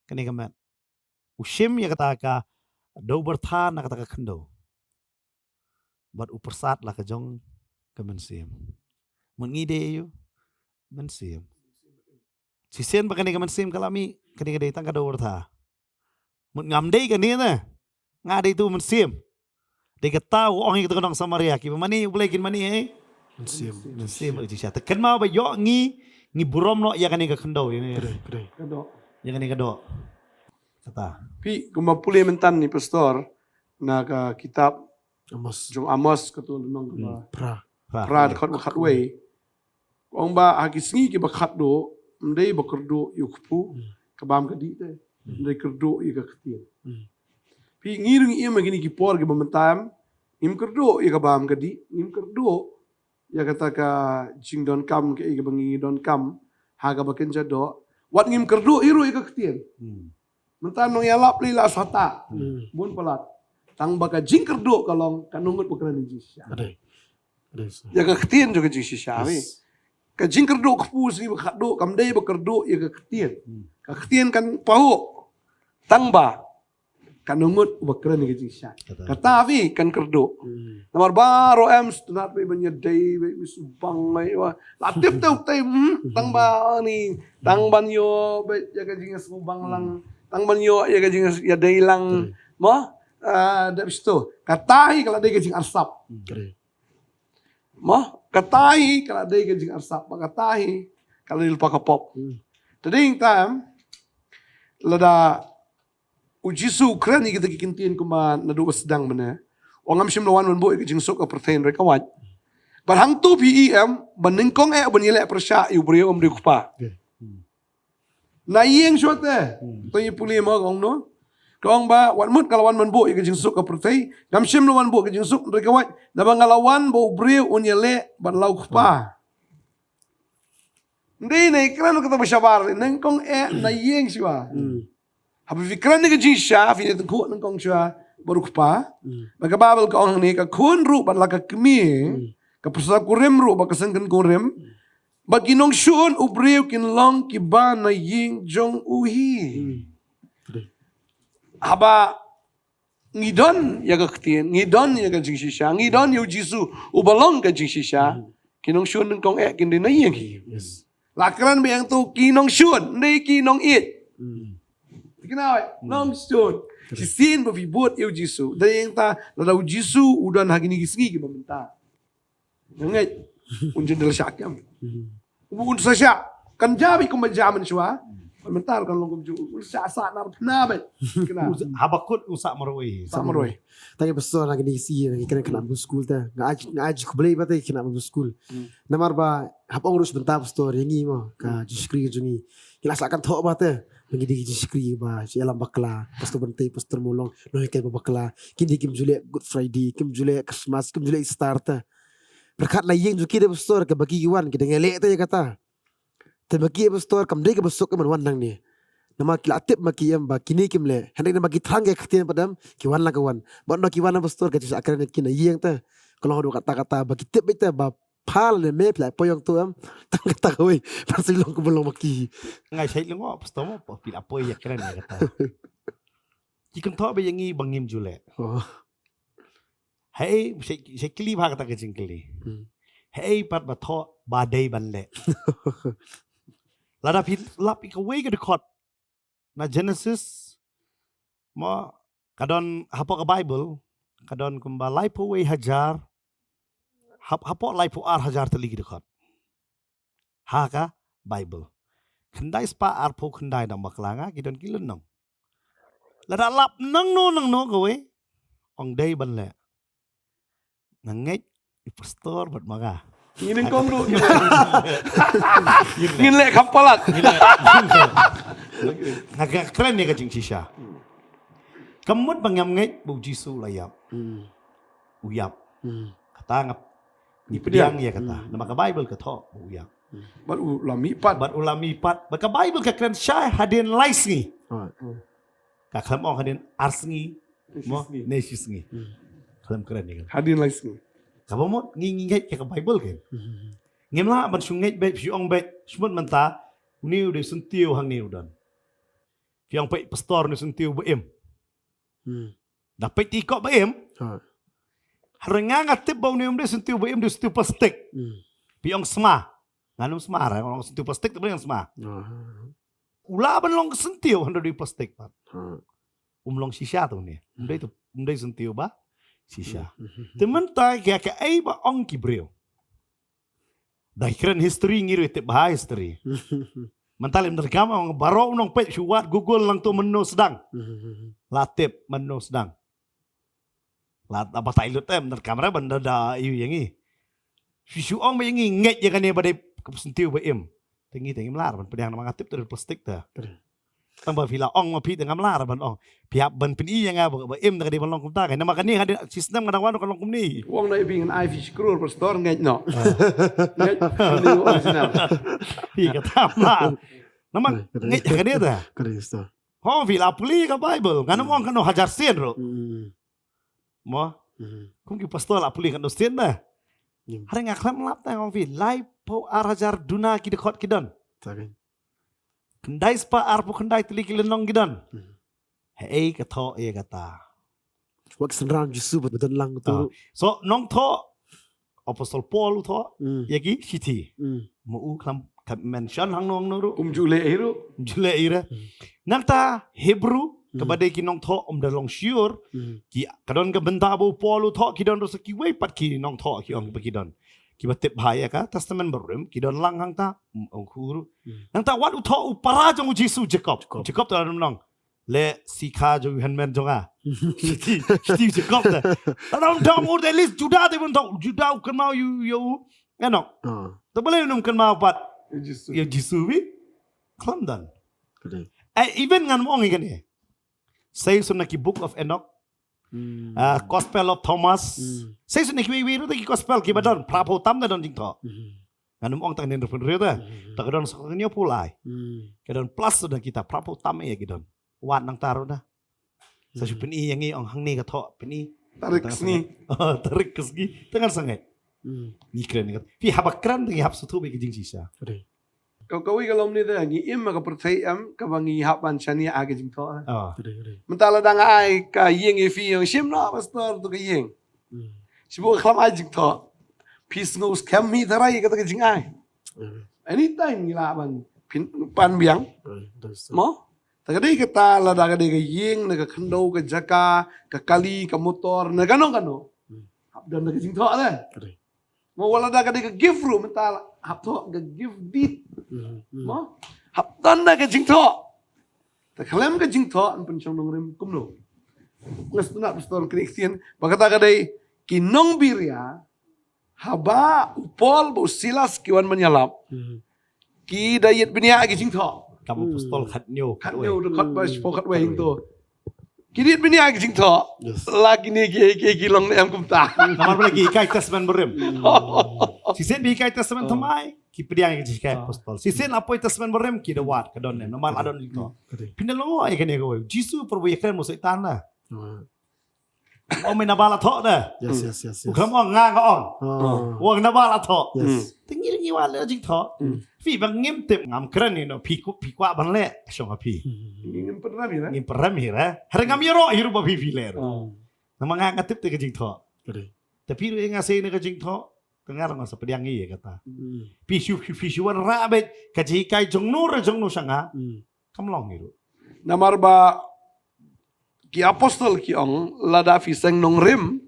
Kane ka met. U shim ïa kata ka dew byrtha na kata ka khyndew. Bad u pyrsad la ka jong ka mynsiem. Mut ngi dei ïa u mynsiem. Shisien ba kane ka mynsiem ka la mih, kane ka dei tang ka dew byrtha. Mut ngam dei kane na. Nga dei tu mynsiem. Dei kata u ong ïa kata ka nong Samaria, kiba mane U Blei kin mane, eh? Mynsiem. Mynsiem bad jingshisha. Te kynmaw ba ïoh ngi, ngi burom noh ïa kane ka khyndew, ïa kane. Kdei, kdei. Ïa kane ka doh. Kata. Phi kumba pule mynta ni pastor na ka kitab Amos. Jong Amos, kato lynnong kaba Hmm. Phra. Phra. Phra, dkhot ba khatwei. Ong ba ha ki sngi kiba khatduh, ym dei ba kyrduh ïa u kpu, Hmm. ka bam ka dih te. Hmm. Ym dei kyrduh ïa ka ktien. Hmm. Phi, ngi ruh ngi im ha kine ki por kiba mynta, ngim kyrduh ïa ka bam ka dih, ngim kyrduh ïa kata ka jingdonkam kaei kaba ngi donkam ha kaba kynja doh. Wat ngim kyrduh hi ruh ïa ka ktien. Hmm. Mynta nongïalap lei la sata. Hmm. Bun palat. Tang ba ka jingkyrduh ka long, katno ngut ba kren ïa ka jingshisha. Kdei. Kdei, sir. Ïa ka ktien jong ka jingshisha, Yes. wi. Ka jingkyrduh kpu sngi ba khatduh, kam dei ba kyrduh ïa ka ktien. Hmm. Ka ktien kan pahuh. Tang ba katno ngut ba kren ïa ka jingshisha. Kata. Kata phi kan kyrduh. Hmm. Namar baroh em sngewtynnat ba ban ïadei, ba ïa sngewbang, ba ïa la tip tip tip, hmm, tang ba ni, tang ban ïoh ba ïa ka jingïasngewbang lang, tang ban ïoh ïa ka jingïadei lang. Hmm. Mo, ah, da bisto. Kata hi ka la dei ka jingarsap. Hmm. Kata hi ka la dei ka jingarsap, ba kata hi ka la dei lypa ka pop. Hmm. Te dei tang lada u Jisu u kren ïa kita ki ktien kumba naduh ba sdang mynne. Ong ngam shym la wan ban buh ïa ka jingsuk ka pyrthei hynrei ka wait. Bad hangto phi i em, ba nyngkong eh ban ïaleh pyrshah ïa u briew ym dei u Kpa. Okay. Hmm. Na ïing shuwa te. Hmm. To ïa pule mo ka ong no. Ka ong ba, wat mut nga la wan ban buh ïa ka jingsuk ka pyrthei, ngam shym la wan buh ka jingsuk hynrei ka wait. Naba nga la wan ba u briew un ïaleh bad la u Kpa. Hmm. Ym dei ne kren kata ba shabar, nyngkong eh na ïing shuwa. Hmm. Haba phi kren ïa ka jingshisha, phin ïatyngkhuh nyngkong shuwa bad u Kpa. Hmm. Bad ka Baibl ka ong hangne, ka khun ruh bad la ka kmie, Hmm. ka pyrsa kurim ruh bad ka seng kynkurim, bad ki nongshun u briew kin long kiba na ïing jong u hi. Hmm. Haba ngi don ïa ka ktien, ngi don ïa ka jingshisha, ngi don ïa u Jisu uba long ka jingshisha, Hmm. ki nongshun nyngkong eh kin dei na ïing hi. Yes. La kren ba ïa to ki nongshun, ym dei ki nongïeit. Hmm. Phi kynmaw eh, Hmm. nongshun. Correct. Shisien ba phi bud ïa u Jisu, dei ïa ta, lada u Jisu u don ha kine ki sngi kiba mynta. Nga ngeit un jin da la shah kem. Hmm. Un sa shah. Kan jia beit kumba jia mynshuwa. Kan mynta kan long kumjuh. Un sa sah na pynah beit. Kena. Haba kut un sah marwei. Sah marwei. Tang ïa pastor na kine ki sngi na ki kren khynnah ba bun skul te. Nga ai, nga ai jingkhublei bha te khynnah ba bun skul. Hmm. Namar ba hap ong ruh sa bynta pastor ïa ngi mo ka Hmm. jingshakri ka jong ngi. Ngi la sah kynthoh bha te. Ba ngi dei ki jingshakri ba sha ïalam bakla. Pastor Bynta, pastor Mulong, nonghikai ba bakla. Kine kim ju leh Good Friday, kim ju leh Christmas, kim ju leh Easter te. Pyrkhat na ïing jong ki de pastor, kaba ki wan, ki dang ïaleh te ïa kata. Te ma ki pastor, kam dei kaba suk em ban wan nangne. Namar ki la tip ma ki em ba kine kim leh. Hynrei namar ki thrang ïa ka ktien pat em, ki wan la ka wan. Bad na ki wan pastor, ka jingshah kren ïa ki na ïing te. Ka long haduh katta katta, ba ki tip beit te ba pha lane me phi la poi ïong to em. Tang kata kawei. Ban sa long kaba long ma ki. Nga shait lyngngoh pastor mo, phi la poi ïa kren ïa kata. Ki kynthoh ba ïa ngi ba ngim ju leh. Oh. Hei, shait, shait kylli bha kata ka jingkylli. Hmm. Hei, pat ba thoh ba dei ban leh. Lada phi lap ïa kawei ka dkhot na Genesis, mo, ka don hapoh ka Bible, ka don kumba laiphew wei hajar, hap-, hapoh laiphew ar hajar tylli ki dkhot. Ha ka Bible. Khyndai spah arphew khyndai dang bakla nga, ki don ki lynnong. Lada lap nangno nangno kawei, ong dei ban leh. Nga ngeit, I pastor bad ma nga. Ngin ïeng kong ruh. Ngin leh kham palat. Nga kren ïa ka jingshisha. Ka mut ba ngam ngeit ba u Jisu u la ïap. U ïap. Kata nga, ngi pdiang ïa kata. Namar ka Bible ka thoh ba u ïap. Bad u la mih pat. Bad u la mih pat. Bad ka Bible ka kren shai hadien lai sngi. Ka khlem ong hadien ar sngi. Mo, ne shi sngi. Khlem kren ïa ka. Hadien lai sngi. Kaba mut ngi, ngi ngeit ïa ka Bible kan. Ngim lah ban shu ngeit beit, shu ong beit, shu mut mynta une u dei syntiew hangne u don. Phi ong peit pastor une syntiew ba im. Da peit i kok ba im. Hynrei nga, nga tip ba une um dei syntiew ba im, dei syntiew plastik. Phi ong sma. Ngan ym sma re, ong syntiew plastik te ba ym sma. U lah ban long syntiew hynrei dei plastik pat. Um long shisha te une. Um dei te, um dei syntiew ba shisha. Te mynta ka, kaei ba ong ki briew. Da kren history ngi ruh tip bha history. Mynta lem da kam ong baroh u nongpeit shu wad Google lang tu mynno sdang. La tip mynno sdang. La da batai lut em da kam re ban da, da ïa ngi. Shu shu ong ba ïa ngi ngeit ïa kane ba dei ka syntiew ba im. Te ngi te ngim lah ban pdiang namar nga tip te dei plastik te. Tang ba phi la ong ma phi te ngam lah ban ong. Phi hap ban pyni ïa nga ba, ba im da ka dei ban long kumta ka. Namar kane ka dei system ka dang wan ka long kumne. Ong na i bing ai phi skrul pastor ngeit no. Ngeit ni original. Phi kata ma. Namar ngeit ka dei ta. Ho phi la pule ka Bible. Ngan ym ong kano hajar sien ruh. Mo. Kum ki pastor la pule kano sien da. Hynrei nga khlem lap ta ong phi laiphew ar hajar duna ki dkhot ki don. Khyndai spah arphew khyndai tylli ki lynnong ki don. Haei ka thoh ïa kata. Wat ki synran Jisu ba don lang tu. So nongthoh Apostol Paul u thoh ïa ki shithi. Ma u khlem ka mention hangno hangno ruh. Um ju leh hi ruh. Um ju leh hi ruh. Nangta Hebru kaba dei ki nongthoh um da long sure. Ki ka don ka bynta ba u Paul u thoh ki don ruh sa kiwei pat ki nongthoh ki ong ba ki don. Kiba tip bha ïa ka Testament Barim ki don lang hangta. Um ong khu ruh. Nangta wat u thoh u para jong u Jisu Jakob. Jakob ta don nong. Le sikha jong u hynmen jong nga. Shiti, shiti Jakob ta. Ta dang dang ur de list Juda te bun tong Juda u kynmaw ïa u, ïa u Enok. Ta balei u nym kynmaw pat ïa Jisu. Ïa Jisu wi. Khlem don. Ai even ngan ym ong ïa kane. Sei sum na ki Book of Enoch. Ah, Gospel of Thomas. Sei sum na ki wi wi ruh ta ki gospel kiba don. Phra phew tam ta don jingthoh. Ngan ym ong tang nin ruh pun ruh ta. Ta ka don sa ka nyo pulai. Ka don plus sum na kita phra phew tam ïa ki don. Wat nangta ruh na. Sa shu pyni ïa ngi ong hangne ka thoh pyni. Tarik ka sngi. Tarik ka sngi. Te ngan sa ngeit. Ngi kren ngi. Phi haba kren te ngi hap sngewthuh bad ka jingshisha. Ka kawei ka lom ni te ngi im ha ka pyrthei em kaba ngi hap ban shaniah ha ka jingthoh. Mynta lada nga ai ka ïing ïa phi ong shim noh pastor to ka ïing. Shibun khlem ai jingthoh. Phi sngew skhem hi tharai kata ka jingai. Anytime ngi lah ban phin pan biang. Mo? Ta ka dei kata lada ka dei ka ïing, na ka khyndew, ka jaka, ka kali, ka motor, na kano kano. Hap don da ka jingthoh te. Mo wat lada ka dei ka gift ruh mynta hap thoh ka gift deed. Mo? Hap don da ka jingthoh. Ta khlem ka jingthoh yn pynshong nongrim kumno. Nga sngewtynnat pastor kri ktien ba kata ka dei ki nongbiria. Haba u Paul bad u Silas ki wan ban ïalap. Ki da ïit bniah ki jingthoh. Kam apostol khatnyo. Khatnyo dkhot ba shiphew khatwei hangto. Ki da ïit bniah ki jingthoh. La kine ki, ki, ki long ne em kumta. Namar ba la ki hikai Testament Barim. Shisien ba hikai Testament Thymmai ki pdiang ki jinghikai apostol. Shisien la poi Testament Barim ki da wad ka don ne namar la don jingthoh. Phin da long ïa kane kawei. Jisu Prabhu ïakren mo Soitan na. Ong me naba la thoh da. Yes, yes, yes. U khlem ong nga nga ong. Ong naba la thoh. Yes. Te ngi ngi wad la jingthoh. Phi ba ngim tip ngam kren ni no phi ku phi kwah ban leh shong ha phi. Ngim pynrem hi ra. Ngim pynrem hi ra. Hynrei ngam ïaroh hi ruh ba phi phi leh ruh. Namar nga nga tip te ka jingthoh. Te phi ruh nga sei ne ka jingthoh. Te nga ruh nga sa pdiang ïa kata. Phi shu phi shu wan ra beit ka jinghikai jong no re jong no sha nga. Kam long hi ruh. Namar ba ki apostol ki ong lada phi seng nongrim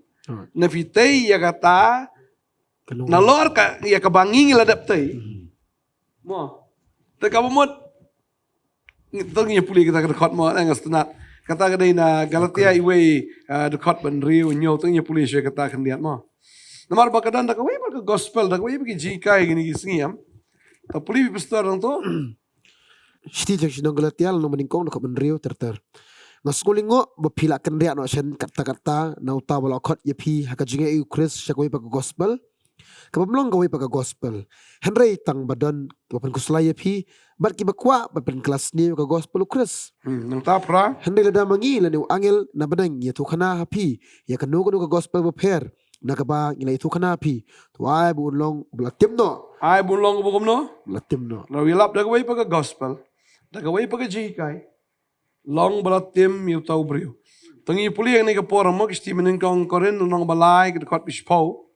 na phi tei ïa kata nalor ka ïa kaba ngi ngi la dep tei. Mo. Te kaba mut to ngi pule kata ka dkhot mo nga sngewtynnat. Kata ka dei na Galatia iwei dkhot ba hynriew hynñiew to ngi pule sha kata khyndiat mo. Namar ba ka don da kawei pat ka gospel, da kawei pat ki jinghikai kine ki sngi, em. Ta pule ïa phi pastor nangto. Shithi jong shnong Galatia lynnong banyngkong dkhot hynriew ter ter. Nga sngew lyngngoh ba phi la kynriah noh shen katta katta na uta uba la khot ïa phi ha ka jingïaid u Khrist sha kawei pat ka gospel, kaba ym long kawei pat ka gospel. Hynrei tang ba don ba pynkhuslai ïa phi bad kiba kwah ban pynkylla sniew ïa ka gospel u Khrist. Hmm, nangta phra. Hynrei lada ma ngi lane u angel na bneng ïathuhkhana ha phi ïa kano kano ka gospel bapher na kaba ngi la ïathuhkhana ha phi, to ai ba un long uba la tim noh. Ai ba un long uba kumno? Uba la tim noh. Lada u ïalap da kawei pat ka gospel, da kawei pat ka jinghikai, long ba la tim ïa uta u briew. To ngin pule ïa kane ka por mo, ki shithi banyngkong Korinth lynnong ba lai ka dkhot ba shiphew.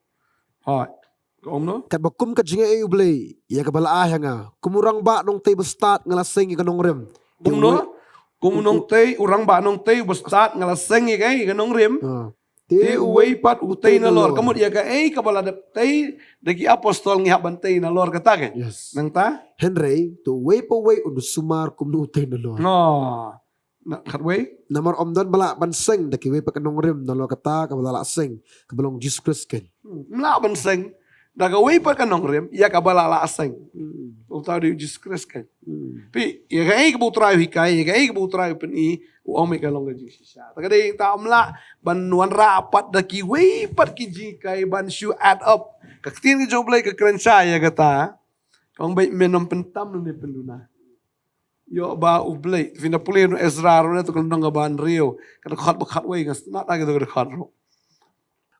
Hooid. Ka ong kumno? Katba kum ka jingïaid U Blei ïa kaba la ai ha nga, kum u rangbah nongtei bastad nga la seng ïa ka nongrim. Kumno? Kum u nongtei, u rangbah nongtei bastad nga la seng ïa ka, ïa ka nongrim. Ah. Te uwei pat u tei nalor. Ka mut ïa kaei kaba la dep tei da ki apostol ngi hap ban tei nalor kata ka. Yes. Nangta? Hynrei to uwei pa uwei un sumar kumno u tei nalor. No. Na khatwei. Namar ym don ba lah ban seng da kiwei pat ka nongrim nalor kata kaba la lah seng, kaba long Jisu Khrist keiñ. Hmm, ym lah ban seng da kawei pat ka nongrim ïa kaba la lah seng. Hmm. Uta u dei u Jisu Khrist keiñ. Hmm. Phi, ïa kaei kaba U Trai u hikai, ïa kaei kaba U Trai u pyni, u ong mei ka long ka jingshisha. Ta ka dei ta ym lah ban wanrah pat da kiwei pat ki jinghikai ban shu add up. Ka ktien ka jong U Blei ka kren shai ïa kata. Ka ong beit men ym pyntam lane pynduna. Ïoh ba U Blei, phin da pule na Ezra ruh na, to ka lynnong kaba hynriew, ka dkhot ba khatwei, nga sngewtynnat ïa ka dkhot ruh.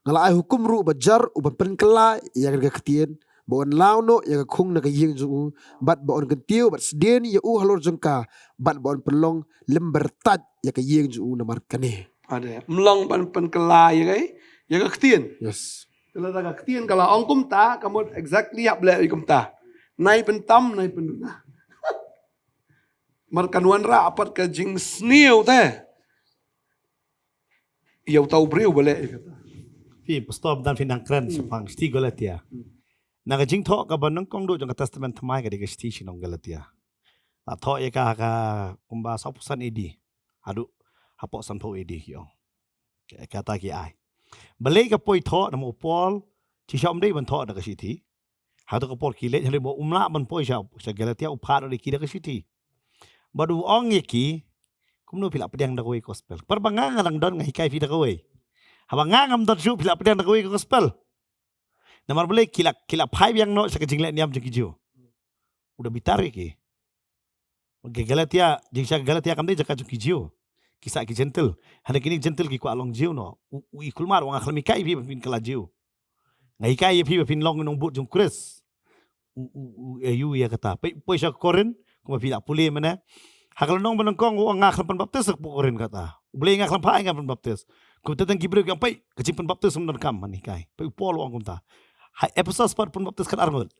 Nga la ai hukum ruh ba jar u ban pynkylla ïa ka ktien, ba un law noh ïa ka khung na ka ïing jong u, bad ba un kyntiew bad sdien ïa u halor jong ka, bad ba un pynlong lymber tait ïa ka ïing jong u namar kane. Ade, ym long ban pynkylla ïa ka, ïa ka ktien. Yes. Te lada ka ktien ka la ong kumta, ka mut exactly hap leh ïa kumta. Nai pyntam, nai pynduna. Namar kan wanrah pat ka jingsniew te ïa uta u briew ba leh ïa kata. Phi pastor, mynta phi nang kren shaphang shithi Galatia. Hmm. Na ka jingthoh kaba nyngkong duh jong ka Testament Thymmai ka dei ka shithi shnong Galatia. La thoh ïa ka ha ka kumba sawphew san A D haduh hapoh sanphew A D ki ong. Ka, kata ki ai. Balei ka poi thoh, namar u Paul shi sha um dei ban thoh da ka shithi. Hato ka por ki leit, hynrei ba um lah ban poi sha, sha Galatia, u phah noh da ki da ka shithi. Bad u ong ïa ki, kumno phi lah pdiang da kawei ka gospel. Kper ba nga nga dang don nga hikai phi da kawei. Haba nga ngam don shuh phi lah pdiang da kawei ka gospel. Namar balei ki la, ki la phai biang noh sha ka jingleh niam jong ki Jiw. U da bitar ïa ki. Ka Galatia, jingshisha ka Galatia kam dei jaka jong ki Jiw. Ki sah ki Jentil. Hynrei kine ki Jentil ki kwah long Jiw noh. U, u i kulmar, u ong nga khlem hikai phi ba phin kylla Jiw. Nga hikai ïa phi ba phin long nongbud jong u Khrist. U, u, u, ïa u ïa kata. Peit, peit sha Korinth, kumba phi la pule mynne. Ha ka lynnong ba nyngkong u ong nga khlem pynbaptis ha ka pok Korinth kata. U Blei nga khlem phah nga pynbaptis. Kumta tang ki briew ki ong peit, ka jingpynbaptis ym donkam, man hikai. Peit u Paul u ong kumta. Ha Ephesus pat pynbaptis kat arngut.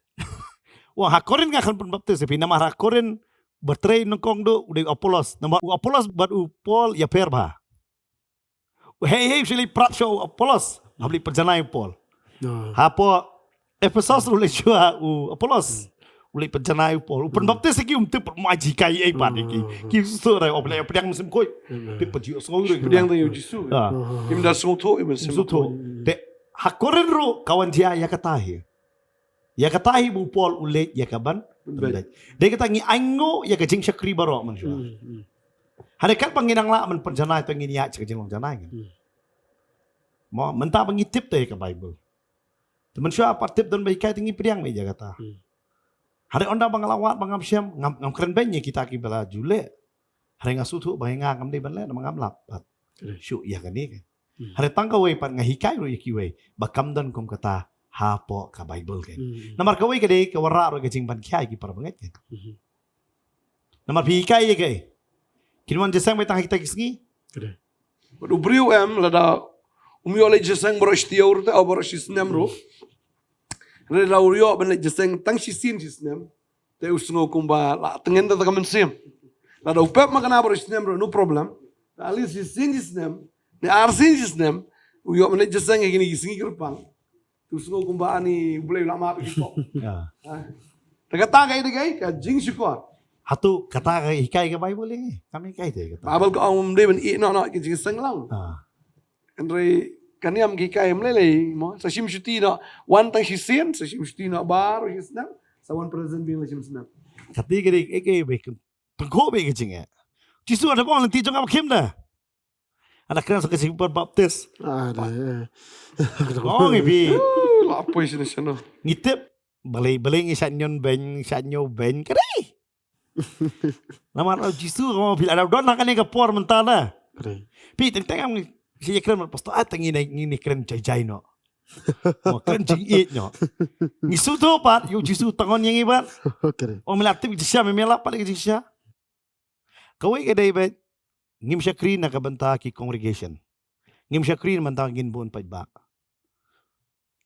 U ong ha Korinth nga khlem pynbaptis ïa phi, namar ha Korinth ba trei nyngkong duh u dei u Apollos. Namar u Apollos bad u Paul ïapher bha. U hei hei u shah leit prat sha u Apollos, hap leit pynjanai u Paul. Ah. Hapoh Ephesus u leit shuwa u Apollos. Hmm. U leit pynjanai u Paul. U pynbaptis ïa ki um tip ma ji kai ei pat ïa ki. Hmm. Ki sngewthuh rai, oh, pynlait pdiang mynsiem khuid. Hmm. Peit pynjioh sngewthuh. Pdiang da ïa u Jisu. Ah. Hmm. Im da sngewthuh, im mynsiem khuid. Sngewthuh. Te ha Korinth ruh ka wan jia ïa kata hi. Ïa kata hi ba u Paul u leit ïa ka ban pynbeit. Pynbeit. Dei kata ngi ainguh ïa ka jingshakri baroh mynshuwa. Hmm, hmm. Hynrei katba ngi nang lah ban pynjanai te ngin ïaid sha ka jinglong janai ngin. Hmm. Mo, mynta ba ngi tip te ïa ka Baibl. Te mynshuwa pat tip don ba hikai te ngi pdiang ne ïa kata. Hmm. Hynrei ynda ba nga la wad ba ngam shem, ngam, ngam kren beiñ ïa kita kiba la ju leh. Hynrei nga sngewthuh ba nga ngam dei ban leh, namar ngam lap pat. Correct. Shuh ïa kane kan. Hmm. Hynrei tang kawei pat nga hikai ruh ïa kiwei ba kam don kum kata hapoh ka Baibl kan. Hmm. Namar kawei ka dei ka wanrah ruh ka jingpynkhia ïa ki para bangeit kan. Hmm. Namar phi hikai ïa kaei? Kin wan jingïaseng beit tang ha kita ki sngi? Correct. Bad u briew em lada um ïoh leit jingïaseng baroh shi taïew ruh te, o baroh shi snem ruh. Hynrei lada u ïoh ban leit jingïaseng tang shisien shi snem. Te u sngew kumba la tngen da ka mynsiem. Lada u pep ma kane baroh shi snem ruh, no problem. Te at least shisien shi snem, ne arsien shi snem, u ïoh ban leit jingïaseng ha kine ki sngi kyrpang. Te u sngew kumba ani U Blei u la map ïa ki pop. Ya. Ha? Te kata ka dei ka jingshukor. Hato kata ka hikai ka Baibl ïa ngi? Kam hikai te kata. Baibl ka ong ym dei ban ïeh noh noh ki jingïaseng lang. Ah. Hynrei Ka niam ki kai mlei lei mo. Sa shim shuti noh. Wan tang shisien, sa shim shuti noh baroh shisnam. Sa wan present biang la shim snam. Kati ka dei, eh, eh, bek. Tengko bek ka jingeh. Jisu ada bong lenti jong ka kim da. Ada kren sa ka jingpynbaptis. Ah, dah. Ong ibi. Uh, la poi sini sana. Ngi tip. Balei, balei ngi shat nyon ben, shat nyo ben. Kari. Namar, oh, Jisu, oh, phi la don ha kane ka por mynta na. Kari. Phi teng teng am ngi, si kren mat pastor, ah, teng ngi ne, ngi ne kren jai jai noh. Mo kren jingïeit noh. Ngi shu to pat, ïoh Jisu tang on ïa ngi pat. Kari. Oh, mi la tip jingshisha, mi la pat jingshisha. Kawei ka dei beit, ngim shakri na ka bynta ki congregation. Ngim shakri na bynta ngin bun paidbah.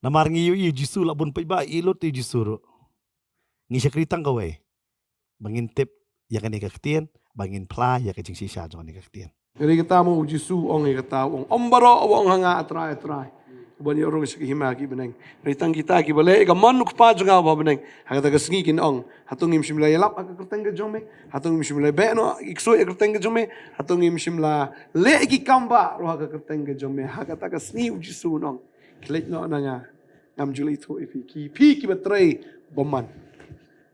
Namar ngi ïohi ïa Jisu la bun paidbah, i lut ïa Jisu ruh. Ngi shakri tang kawei. Ba ngin tip ïa kane ka ktien, ba ngin phla ïa ka jingshisha jong kane ka ktien. Hynrei kata mo u Jisu ong ïa kata, ong, ym baroh ba ong ha nga, A Trai, A Trai, ban ïoh rung sha ka hima ki bneng. Hynrei tang kita kiba leh ïa ka mon u Kpa jong nga uba ha bneng. Ha kata ka sngi kin ong, hato ngim shym la ïalap ha ka kyrteng ka jong me? Hato ngim shym la beh noh ki ksuid ha ka kyrteng ka jong me? Hato ngim shym la leh ki kam bah ruh ha ka kyrteng ka jong me? Ha kata ka sngi u Jisu un ong, khie leit noh na nga. Ngam ju la ithuh ïa phi, ki phi kiba trei bymman.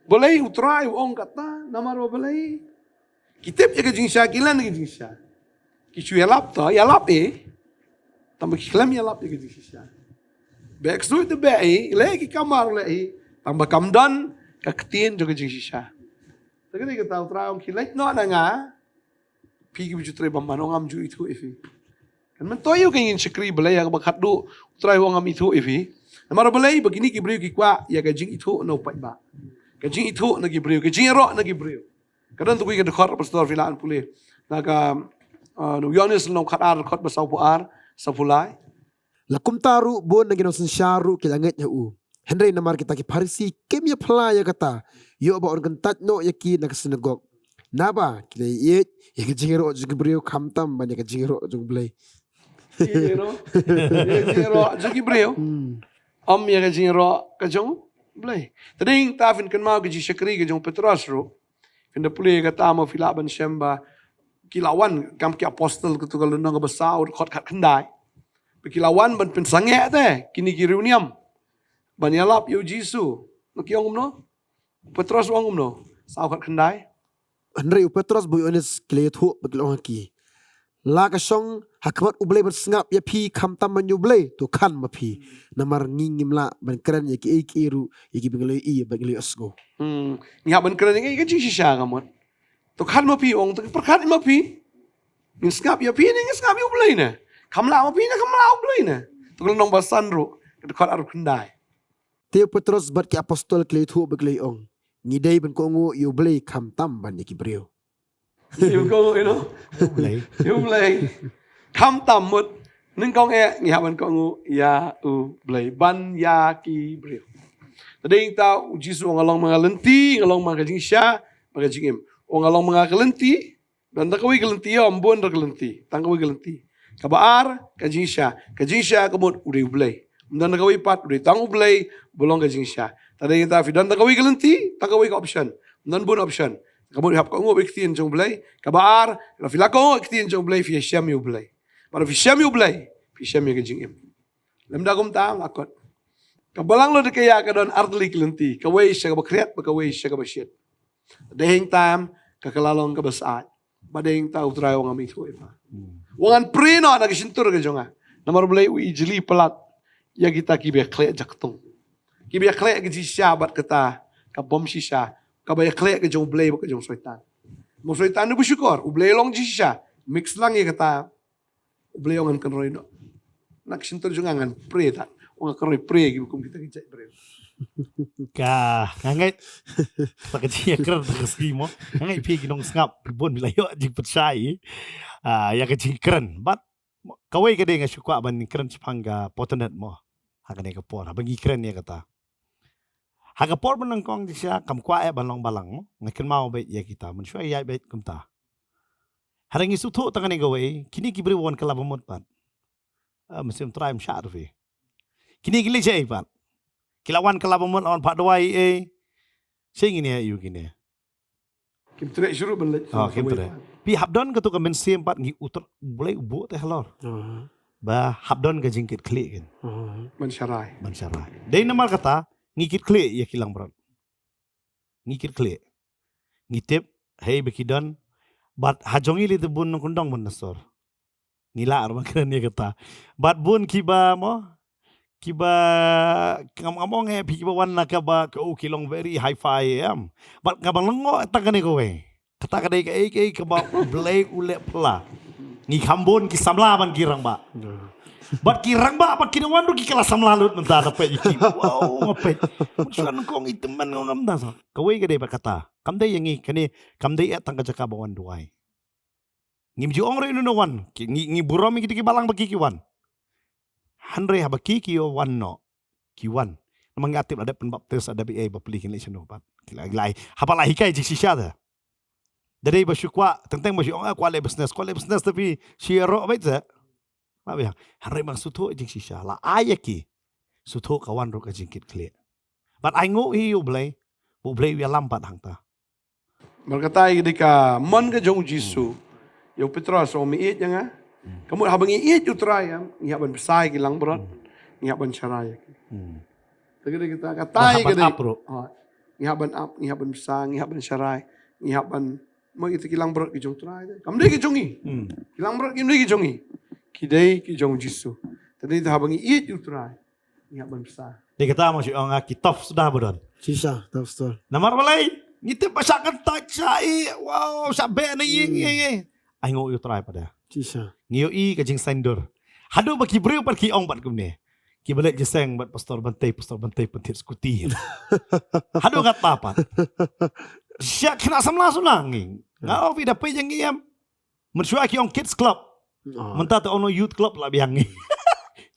Balei u Trai u ong kata? Namar ba balei? Ki tip ïa ka jingshisha, ki len ïa ka jingshisha. Ki shu ïalap to, ïalap eh. Tangba ki khlem ïalap ïa ka jingshisha. Beh ksuid te beh eh, leh ki kam ruh leh eh. Tangba kam don ka ktien jong ka jingshisha. Te kane kata u Trai u ong khie leit noh na nga. Phi kiba ju trei bymman, ong ngam ju ithuh ïa phi. Kan myntoi ïa ka ngin shakri Blei ïa kaba khatduh, u Trai u ong ngam ithuh ïa phi. Namar balei? Ba kine ki briew ki kwah ïa ka jingithuh na u paidbah. Ka jingithuh na ki briew, ka jingïaroh na ki briew. Ka don tang kawei ka dkhot, pastor, phi lah ban pule. Na ka, ah, na u Ïoannis lynnong khatar, dkhot ba sawphew ar, sawphew lai. La kumta ruh bun na ki nongsynshar ruh ki la ngeit ha u. Hynrei namar kita ki Pharisi kim ïa phla ïa kata, ïoh ba un kyntait noh ïa ki na ka synagog. Naba ki la ïeit ïa ka jingïaroh jong ki briew khamtam ban ïa ka jingïaroh jong u Blei. Ïeit, you know? Ïa ka jingïaroh jong ki briew. Hmm. Ym ïa ka jingïaroh ka jong u Blei. Te dei ta phin kynmaw ka jingshakri ka jong u Petros ruh. Phin da pule kata mo, phi lah ban shem ba ki la wan, Kam ki Apostol katu ka lynnong kaba saw, dkhot khatkhyndai. Ba ki la wan ban pynsangeh te kine ki riewniam ban ïalap ïa u Jisu. Ba ki ong kumno? U Petros u ong kumno? Saw khatkhyndai. Hynrei u Petros bad u Ïoannis ki la ïathuh bad ki la ong ha ki, la ka shong ha khmat u Blei ban sngap ïa phi khamtam ban ïa u Blei, to khan ma phi. Namar ngi ngim lah ban kren ïa kiei kiei ruh ïa kiba ngi la ïohi bad ngi la ïohsngew. Hmm. Ngi hap ban kren ïa ka jingshisha ka mut. To khan ma phi, ong, to pyrkhat ma phi. Ngin sngap ïa phi ne ngin sngap ïa u Blei ne? Kham lah ma phi ne kham lah u Blei ne? To ka lynnong ba san ruh, ka dkhot arphew khyndai. Te u Petros bad ki Apostol ki la ïathuh bad ki la ong, ngi dei ban kohnguh ïa u Blei khamtam ban ïa ki briew. Ïa u kohnguh, you know? Ïa u Blei. Ïa u Blei. Khamtam mut. Nyngkong eh ngi hap ban kohnguh ïa u Blei ban ïa ki briew. Te dei ta u Jisu u ong, nga long ma nga ka lynti, nga long ma nga ka jingshisha bad ka jingim. U ong, nga long ma nga ka lynti. Don tang kawei ka lynti, ym bun ruh ka lynti. Tang kawei ka lynti. Kaba ar, ka jingshisha. Ka jingshisha ka mut u dei u Blei. Ym don kawei pat, u dei tang u Blei ba long ka jingshisha. Te dei ta phi don tang kawei ka lynti, tang kawei ka option. Ym don bun option. Ka mut phi hap kohnguh bad ki ktien jong u Blei. Kaba ar, lada phi la kohnguh ki ktien jong u Blei, phi ïashem ïa u Blei. Bad lada phi shem ïa u Blei, phi shem ïa ka jingim. Lymda kumta nga kot. Ka balang Laodikaïa ka don artylli ki lynti, kawei sha kaba khriat bad kawei sha kaba shit. Dei hangta ka ka la long kaba syaid. Ba dei hangta u Trai u ong ngam ithuh ïa pha. Hmm. U ong ngan prie noh na ka shyntur ka jong nga. Namar u Blei u ïeit jylliew palat ïa kita kiba ïakhleh jaktung. Kiba ïakhleh ka jingshisha bad kata ka bym shisha. Kaba ïakhleh ka jong u Blei bad ka jong u Soitan. U Soitan u bishukor, u Blei long jingshisha. Mix lang ïa kata. U Blei u ong ngan kynroi noh. Na ka shyntur jong nga ngan prie ta. U ong ngan kynroi prie ïa ki kum kita ki jait briew. Ka, nga ngeit. Ta ka jingkren ta ka sngi mo. Nga ngeit phi ki nongsngap, phi bun phi la ïoh jingpynshai. Ah, ïa ka jingkren. Bad kawei ka dei nga shu kwah ban kren shaphang ka portnet mo. Ha kane ka por. Haba ngi kren ïa kata. Ha ka por ba nyngkong jingshisha kam kwah eh ban long balang mo. Nga kynmaw beit ïa kita. Mynshuwa ïaid beit kumta. Hynrei ngi sngewthuh tang kane kawei, kine ki briew wan kylla ba mut pat. Ah, mynsiem Trai ym shah ruh phi. Kine ki leit shaei pat? Ki la wan kylla ba mut, la wan phah dawai ei. Shaei ngin ïa ïoh kine? Kim treh shuh ruh ban leit. Oh, kim treh. Phi hap don katu ka mynsiem pat ngi u Trai, u Blei u buh te halor. Aha. ba hap don ka jingkitkhlieh kin. Ban sharai. Ban sharai. Dei namar kata ngi kitkhlieh ïa ki langbrot. Ngi kitkhlieh. Ngi tip hei ba ki don. Bad ha jong ngi lei te bun nongkyndong ban da sor. Ngi lah ar ban kren ïa kata. Bad bun kiba mo kiba ngam ngam ong eh phi kiba wan na kaba ka u ki long very high fi em. Bad kaba long ngo tang kane kawei. Kata ka dei kaei kaei kaba U Blei u leh pla. Ngi kham bun ki samla ban ki rangbah. Bad ki rangbah bad ki nongwan ruh ki kylla samla lut mynta da peit ki. Wow nga peit. Shuwa nang kong i tymmen ngam da sa. Kawei ka dei bad kata. Kam dei ïa ngi kane kam dei eh tang ka jaka ba wan duwai. Ngim ju ong re ino wan. Ngi ngi burom ïa kita ki balang ba ki ki wan. Hynrei haba ki ki wan noh. Ki wan. Namar ngi atip la dep pynbaptis la dep ei ba pli kin leh shano pat. Ki la lai haba la hikai jingshisha da. Da dei ba shu kwah teng teng ba shu ong ah kwah leh business kwah leh business tapi shu ïaroh beit sa. Ma biang hynrei ba shu thoh jingshisha la ai ïa ki. Shu thoh ka wan ruh ka jingkitkhlieh. Bad ai nguh hi ïa U Blei. Ba U Blei u ïalam pat hangta. Namar kata ïa dei ka mon ka jong u Jisu. Ïa u Petros ong me ïeit ïa nga. Ka mut haba ngi ïeit ïa u Trai em ngi hap ban bsa ïa ki langbrot. Ngi hap ban sharai ïa ki. Te ka dei kata kata ïa ka dei. Ngi hap ban ap ngi hap ban bsa ngi hap ban sharai ngi hap ban mo ïa ki langbrot ki jong u Trai. Kam dei ki jong ngi. Ki langbrot kim dei ki jong ngi. Ki dei ki jong u Jisu. Te dei haba ngi ïeit ïa u Trai. Ngi hap ban bsa. Dei kata ma shu ong ah ki tough suda ba don. Shisha tough suda. Namar balei ngi tip ba sha kata sha i wow sha be na i ngi ngi. Ai ngo ïa u Trai pada. Shisha. Ngi ïoh i ka jingsaiñdur. Haduh ba ki briew pat ki ong bad kumne. Ki ba leit jingïaseng bad pastor Bantei pastor Bantei pynthied skuti. Haduh kata pat. Sha khynnah samla sula ngi. Nga ong phi da pei jong ngi em. Mynshuwa ki ong kids club. Mynta te ono youth club la biang ngi.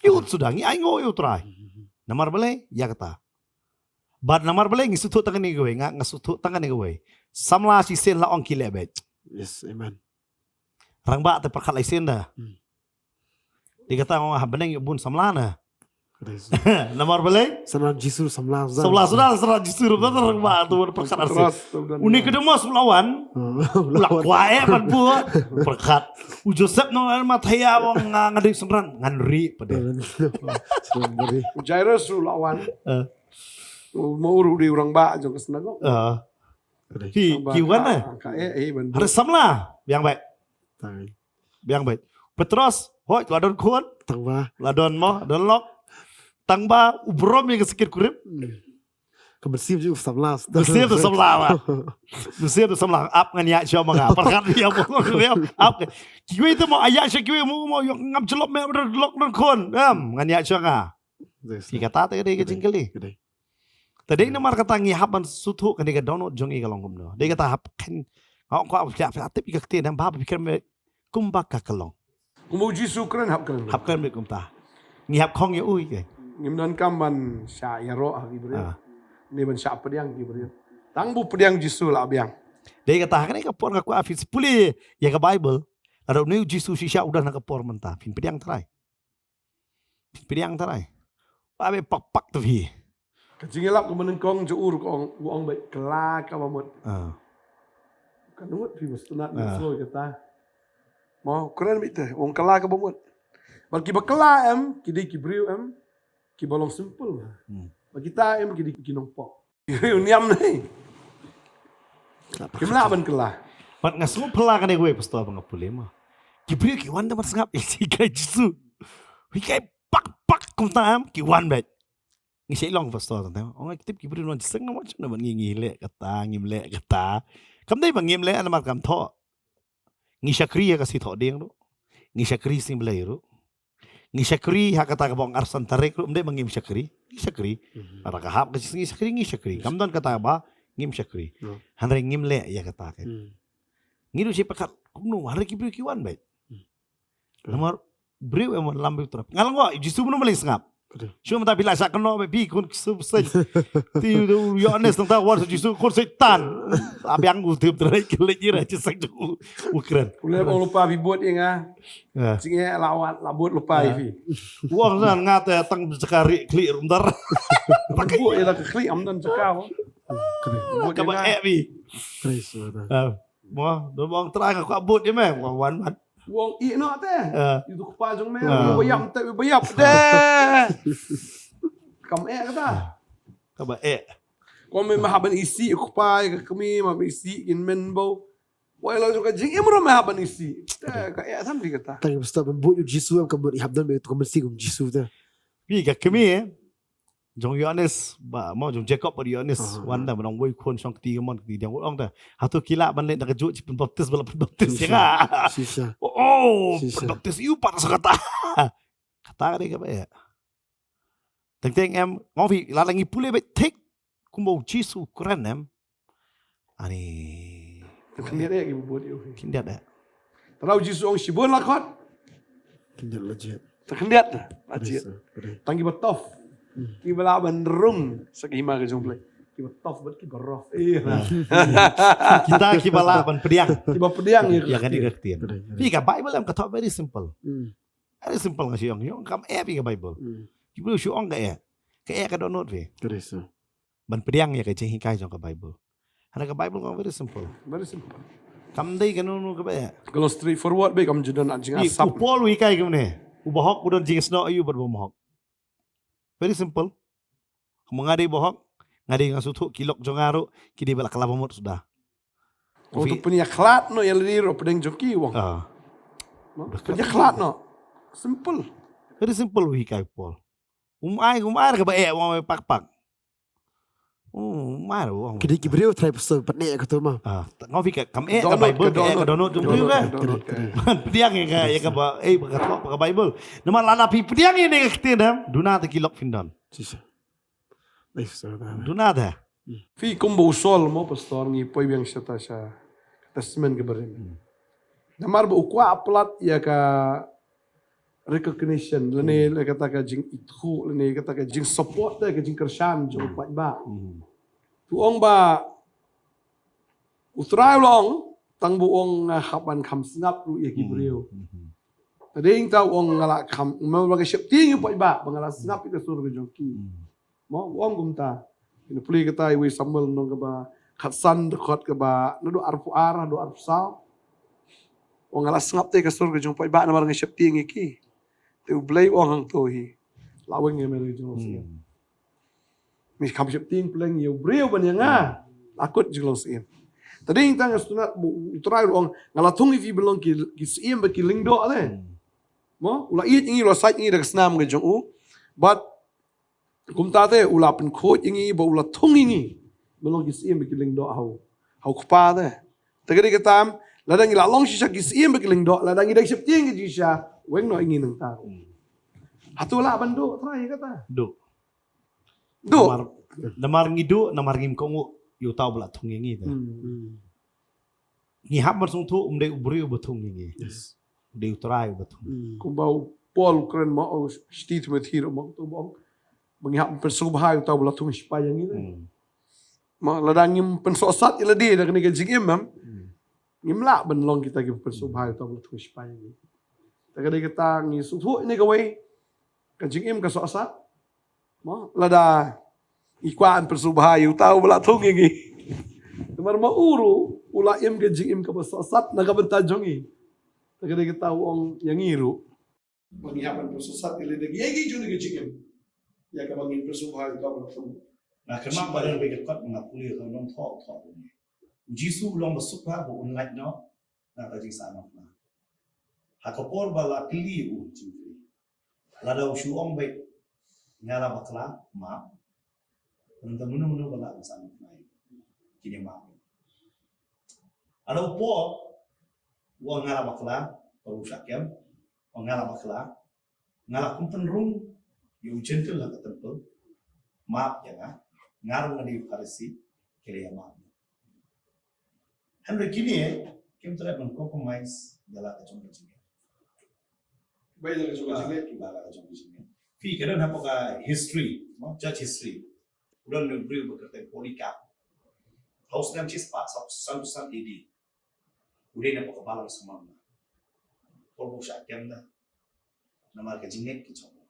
Youth suda ngi ai ngo ïa u Trai. Namar balei ïa kata. Bad namar balei ngi shu thoh tang kane kawei nga nga shu thoh tang kane kawei. Samla shisien la ong ki leh beit. Yes, amen. Rangbah te pyrkhat lai sien da. Dei kata nga ong ha bneng ïa bun samla na. Namar balei? Samla Jisu samla. Samla suda samla Jisu ruh da rangbah tu pyrkhat arsien. U Nikodemus u la wan. U la kwah eh ban buh. Pyrkhat. U Joseph nong Arimathea ong nga nga dei synran ngan ri pade. U Jairus u la wan. U ma uru dei u rangbah jong ka synagogue. Ki ki wan eh. Hare samla biang beit. Biang beit. Petros, hoi, la don khun. Tang ba. La don mo, don lok. Tang ba u burom ïa ka sakit kurim. Ka mynsiem ju samla. Mynsiem tu samla ba. Mynsiem tu samla ap ngan ïa sha ma nga. Pyrkhat ïa mo ap. Kiwei tu mo ïa sha kiwei mo mo ïa ngam chlop me lok don khun. Em ngan ïa sha nga. Ki kata te dei ka jingkylli. Te dei namar kata ngi hap ban suthu ka dei ka download jong ngi ka long kumno. Dei kata hap khen. Nga ong ko ap phi ap tip ïa ka kti dang ba phi kren kumba ka ka long. Kumba u Jisu kren hap kren. Hap kren beit kumta. Ngi hap khong ïa u ïa. Ngim donkam ban shah ïaroh ha ki briew. Ngi ban shah pdiang ki briew. Tang bu pdiang Jisu la biang. Dei kata ha kane ka por nga kwah phi pule ïa ka Bible. Lada une u Jisu shisha u don ha ka por mynta phin pdiang trai. Phin pdiang trai. Ba be pak pak tu phi. Ka jingïalap ka mynnyngkong jong u ruh ka ong u ong beit kylla ka bamut. Ka ngut phi ba sngewtynnat na sngewthuh kata. Mo kren beit te ong kylla ka bamut. Bad kiba kylla em ki dei ki briew em kiba long simple. Bad kita em ki dei ki nongpop. Ki briew niam nei. Kim lah ban kylla. Bad nga sngew phylla kane kawei pastor ba nga pule mo. Ki briew ki wan da ban sngap ïa ka Jisu. Wi kai pak pak kumta em ki wan beit. Ngi shait long pastor tang tang. Ong ai tip ki briew nong jingïaseng nong wat shano ban ngi ngi leh kata ngim leh kata. Kam dei ba ngim leh namar kam thoh. Ngi shakri ïa ka sithoh dieng ruh. Ngi shakri sing Blei ruh. Ngi shakri ha kata ka bong arsan tarik ruh mdei ba ngim shakri. Ngi shakri. Kata ka hap ka ngi shakri ngi shakri. Kam don kata ba ngim shakri. Hynrei ngim leh ïa kata ka. Ngi ruh shi pakat kumno hynrei ki briew ki wan beit. Namar briew em wan lam briew trap. Nga lang wa Jisu mano maleng sngap. Shu mata bila sa kano be bi kun su se. Ti u yo ne song ta war Jisu kun Satan. Abiang u tim trai kele jira ci sang ju u kren. Ule ba lupa bi buat ïa nga. Sing ïa la wat la buat lupa ïa bi. Wang san nga te tang sekali klik rumdar. Buat ïa la klik am dan cakap. Buat ïa nga. Mo do bang terang aku buat ïa me wan wan. Wong i no te. Ah. Itu kpa jong me. Ah. Ba yap te, ba yap te. Kam eh kata. Kaba eh. Ko me ma haban isi kpa ka kmi ma isi in men bo. Wai la jong ka jingim ro ma haban isi. Te ka eh sam di kata. Tang stop ban bud Jisu am ka bud i hap don be to ka mesti kum Jisu te. Pi ka kmi eh. Jong Yohanes ba mo jong Jacob ba Yohanes. Aha. Wan da ba nong wei khun shong kti mon kti diang ong da. Hatu kila ban le da ka ju chi pynbaptis bala pynbaptis ya nga. Shisha. Oh, oh, shisha. Pynbaptis yu pat sa kata. Kata ka dei ka ba ya. Teng teng em ngong phi la la ngi pule ba thik kumba u Jisu kren em. Ani. Khyndiat eh ki bud yu. Khyndiat eh. Tara u Jisu ong shibun la khot. Khyndiat la jied. Ta khyndiat la jied. Tang ki ba tough. Ki ba la ban rung sa ki hima ka jong Blei. Ki ba tough bad ki ba rough. Iya. Kita ki ba la ban pdiang. Ki ba pdiang ya. Ya ka dei ka ktien. Phi ka Bible em ka thok very simple. Very simple nga shu ong, ong kam eh phi ka Bible. Ki briew shu ong ka eh. Ka eh ka dohnud phi. Ban pdiang ya ka jinghikai jong ka Bible. Hana ka Bible ka very simple. Very simple. Kam dei ka nunu ka ba eh. Ka long straightforward ba kam ju don jing asap. U Paul u hikai kumne. U bahok u don jingsnoh yu bad u bahok. Very simple. Mo nga dei bahok, nga dei nga suthu ki lok jong nga ruh ki dei ba la khlad mut suda. Ko tu pynïakhlad noh ïa lade ruh pdeng jong ki wang. Ah. Pynïakhlad noh. Simple. Very simple u hikai Paul. Um ai um ai ka ba eh wang pak pak. Um ai wang. Ki dei ki briew trai pso pat ne ka tu ma. Ah, ngau fi ka kam eh ka Bible ka eh ka dohnud jong briew ka. Pdiang ïa ka ïa ka ba eh ba ka thok ka Bible. Namar lada phi pdiang ïa ne ka ktien dam duna te ki lok phin don. Duna da. Phi kumba u Saul mo pastor ngi poi biang shata sha testament ka barim. Namar ba u kwah plat ïa ka recognition lane la kata ka jing ithu lane kata ka jing support da ka jing kyrshan jong pat ba. Tu ong ba u Trai u long tang bu ong nga hap ban kham sngap ruh ïa ki briew. Tading ta ong nga la kham nga la ka sheptieng ïa pat ba ba nga la sngap ïa ka sur ka jong ki. Mo, u ong kumta. Kine pule kata iwei Samuel nong kaba khatsan dkhot kaba naduh arphew ar naduh arphew saw. Ong nga la sngap te ka sur ka jong pat ba namar nga sheptieng ïa ki. Te u Blei u ong hangto hi. La weng ïa me jong. Mi kham sheptieng pleng ïa u briew ban ïa nga. La kut jinglong siem. Tading tang nga stunat bu u Trai u ong nga la thung ïa phi ban long ki ki siem ba ki lyngdoh te. Mo, u la ïeit ngi u la sait ngi da ka snam ka jong u. But Kumta te u la pynkhuid ïa ngi ba u la thung ïa ngi. Ba long ki syiem ba ki lyngdoh ha u. Ha u Kpa te. Te ka dei ka tam lada ngi la long shisha ki syiem ba ki lyngdoh lada ngi dang sheptieng ka jingshisha weng noh ïa ngi nangta. Hato lah ban duh Trai ïa kata? Duh. Duh. Namar, namar ngi duh namar ngim kohnguh ïa uta uba la thung ïa ngi te. Ngi hap ban sngewthuh um dei u briew uba thung ïa ngi. Yes. U dei u Trai uba thung. Kumba u Paul u kren ma u shti Timothy ruh ma u ba ong ba ngi hap pynsngewbha ïa uta uba la thung shipai ïa ngi. Ma lada ngim pynsohsat ïa lade da kane ka jingim em. Ngim lah ban long kita ki pynsngewbha ïa uta uba la thung shipai ïa ngi. Te ka dei kata ngi sngewthuh ïa kane kawei ka jingim ka sohsat. Mo, lada i kwah ban pynsngewbha ïa uta uba la thung ïa ngi. Namar ma u ruh u la im ka jingim kaba sohsat na ka bynta jong ngi. Te ka dei kata u ong ïa ngi ruh. Ba ngi hap ban pynsngewsat ïa lade ïa ngi jong ka jingim. Ïa kaba ngin pynsngewbha ïa uta uba la thung. Nga kynmaw ba don bad ka kot nga pule ka nongthoh thoh. U Jisu u long ba suk ba un lait noh na ka jingsahnarphna. Ha ka por ba la kylli u jingkylli. Lada u shu ong beit nga la bakla, map. Nangta mano mano ba lah ban sah nai. Kine map. Lada u Paul u ong nga la bakla, u shah kem, u ong nga la bakla, nga la kum pynrung ïa u Jentil ha ka templ, map ïa nga, nga ruh nga dei u Pharisi, ki la ïa map. Hynrei kine kim treh ban compromise ïa la ka jong ka jingngeit. Ba ïa la ka jong ka jingngeit, ba la ka jong ka jingngeit. Phi ka don hapoh ka history, no? Church history. U don u briew ba kyrteng Polycarp. Ha u snem shispah saw phew san A D. U dei na hapoh ka balang Smyrna. Paul u shah kem da. Namar ka jingngeit ka jong u.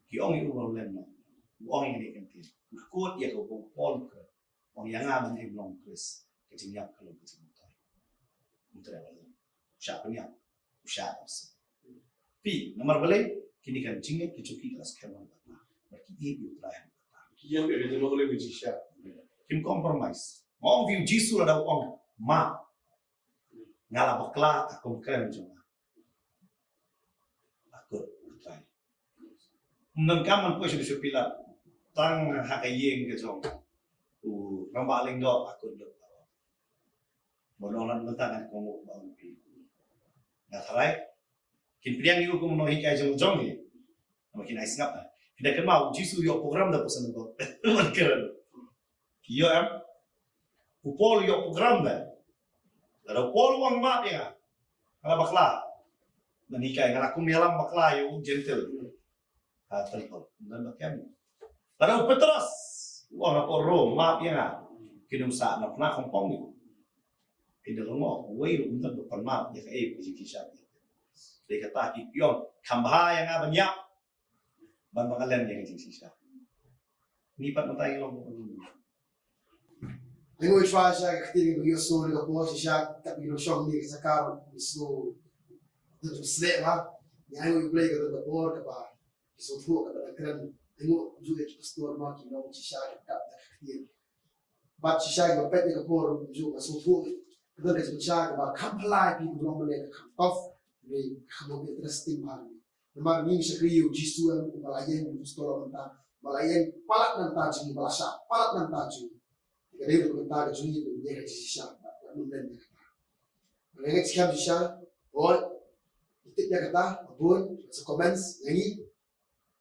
Ki ong ïa u ba u lem noh. U ong ïa kane ka ktien. U kut ïa ka u Paul ka. Ong ïa nga ban im long Khrist, ka jingïap ka long ka jingmyntoi. Ym treh ban long. Sha pynïap, sha pynïap. Phi, namar balei, kine ki jingngeit ki jong ki ka la skhem bad ka, bad ki ïeit ïa U Trai bad ka. Ki ïeng ka jingïeit ïa U Trai. Kim compromise. Ong phi U Jisu lada u ong, map, nga la bakla, ka kum kren jong nga. Akut U Trai. Ym donkam ban poi sha u Pilat. Tang ha ka ïing ka jong u rangbah lyngdoh, akut lut. Ba u nongnan mynta ngan kohnguh ba u phi. Nga tharai kin pdiang ïa u kum u nonghikai jong jong hi. Namar kin ai sngap. Phi da kynmaw U Jisu ïoh program da pyrshah na God. Ban kren. Ki ïoh em? U Paul ïoh program da. Lada u Paul u ong map ïa nga, nga la bakla. Ban hikai, nga la kum ïalam bakla ïa u Jentil. Ha, temple. Ngan ba kem. Lada u Petros u ong, hapoh Rom, map ïa nga. Kin ym sah na pnah kongpong ni. Kin da lyngngoh, uwei ruh ym don ba pan map ïa kaei ka jingshisha. Dei kata ki ong, kham bha ïa nga ban ïap ban ba nga len ïa ka jingshisha. Ngi pat mynta ngi long. Ngi ai nguh ïa U Trai sha ka ktien ba ngi ïohsngew ha kane ka por, shisha katba ngi long shong ha kane ka jaka, ngi sngew sngewsih ba ngi ai nguh ïa U Blei ka don ka por kaba ngi sngewthuh kaba dang kren. Ai nguh ïa ki pastor ba ki long shisha ki dap da ka ktien. Bad shisha kiba peit ïa ka por, ju ka sngewthuh ka don ka jingshisha kaba kham phylla ïa phi, kaba long mane ka kham tough, ka kham long interesting bha. Namar ngi shakri ïa U Jisu em, uba la ïeng, uba la ïeng palat na ka bynta jong ngi, uba la shah palat na ka bynta jong ngi. Ka dei ruh ka bynta ka jong ngi ban ïeng ha ka jingshisha, bad ban ym len ïa kata. Nga ngeit skhem shisha, hooid, ngi tip ïa kata, bun, sa comments, ïa ngi,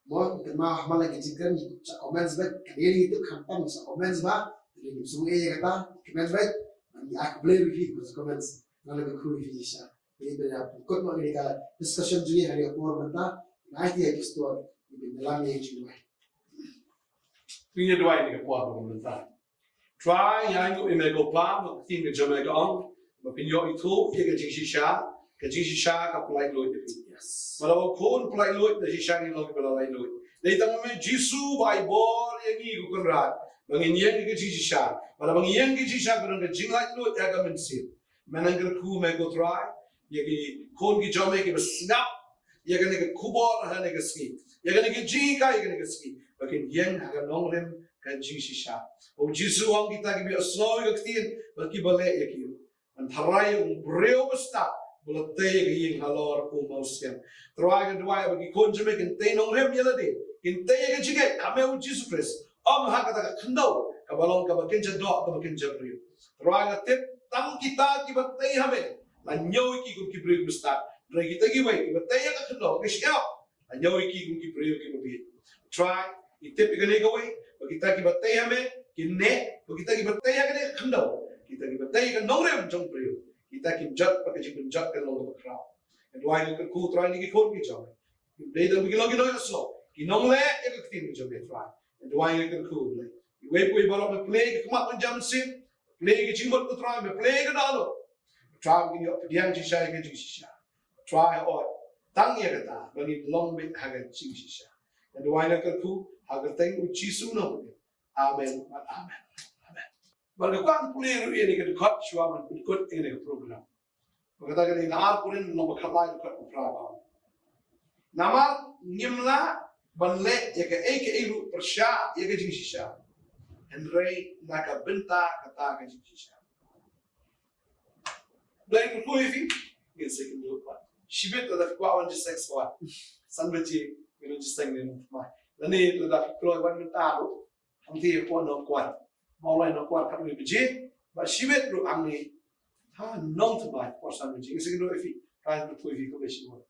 mo, ngi kynmaw ha man la ki jingkren, ngi sa comments beit, kane ngi tip khamtam ngi sa comments ba, ngi sngewthuh ïa kata, comments beit, ngi ai khublei ruh ïa phi, sa comments, nga la kyrkhu ïa phi shisha. Ngi pynïakut mo ngi ka discussion jong ngi ha kane ka por mynta, ngi ai ti ïa ki pastor, ngi pynïalam ïa ki jingduwai. Ngi ïa duwai ha kane ka por mynta. Trai, ngi ai nguh ïa me ko Pa, ba ka ktien ka jong me ka ong ba phin ïoh ithuh ïa ka jingshisha, ka jingshisha ka pyllait luid ïa phi. Yes. Ba lada u khun pyllait luid, da shisha ngin long kiba la lait luid. Dei tang ma me Jisu ba ai bor ïa ngi ko Kynrad ba ngin ïeng ïa ka jingshisha. Ba lada ba ngin ïeng ïa ka jingshisha ka don ka jinglait luid ïa ka mynsiem. Me nang kyrkhu me ko Trai ïa ki khun ki jong me kiba sngap ïa kane ka khubor ha kane ka sngi, ïa kane ka jinghikai ha kane ka sngi, ba kin ïeng ha ka nongrim ka jingshisha. Ba U Jisu u ong kita kiba ïohsngew ïa ka ktien bad kiba leh ïa ki, ngan tharai ïa u briew ba stad ba la tei ïa ka ïing halor u mawsiang. Trai, nga duwai ba ki khun jong me kin tei nongrim ïa lade, kin tei ïa ka jingngeit ha me U Jisu Khrist. Ym ha kata ka khyndew kaba long kaba kynja doh, kaba kynja briew. Trai, nga tip tang kita kiba tei ha me, la ñiew ïa ki kum ki briew kiba stad. Trai, kita kiwei kiba tei ha ka khyndew, ki shyiap, la ñiew ïa ki kum ki briew kiba bieit. Trai, ngi tip ïa kane kawei, ba kita kiba tei ha me kin neh, ba kita kiba tei ha kane ka khyndew, kita kiba tei ha ka nongrim jong briew, kita kin jot ba ka jingpynjot kan long kaba khraw. Nga duwai, nga kyrkhu Trai ïa ki khun ki jong me. Dei tang ba kin long ki nongïasoh, ki nongleh ïa ka ktien ka jong me Trai. Nga duwai, nga kyrkhu Blei. Iwei pa iwei baroh me plie ïa ka khmat ka jam sien, plie ïa ka jingmut ko Trai, me plie ïa ka dohnud. Trai, ba kin ïoh pdiang shisha ïa ka jingshisha. Trai, hooid, tang ïa kata ba ngin long beit ha ka jingshisha. Nga duwai, nga kyrkhu ha ka kyrteng U Jisu u nongpynim. Amen. Amen. Amen. Bad nga kwah ban pule ruh ïa kane ka dkhot shuwa ban pynkut ïa kane ka program. Ba kata ka dei na Ar Korinth lynnong ba khatlai dkhot ba phra ba ong, namar ngim lah ban leh ïa kaei kaei ruh pyrshah ïa ka jingshisha, hynrei na ka bynta kata ka jingshisha. Blei kyrkhu ïa phi. Ngin sa ïakynduh pat shibit lada phi kwah wan jingïaseng shuwa. San baje ngin wan jingïaseng ne nongthymmai. Lane lada phi kloi wan mynta ruh. Hangtei hapoh Nongkwar. Ba u lai Nongkwar khatwei baje. Bad shibit ruh hangne ha Nongthymmai por san baje. Ngin sa ïakynduh ïa phi. Trai un kyrkhu ïa phi, khublei shibun.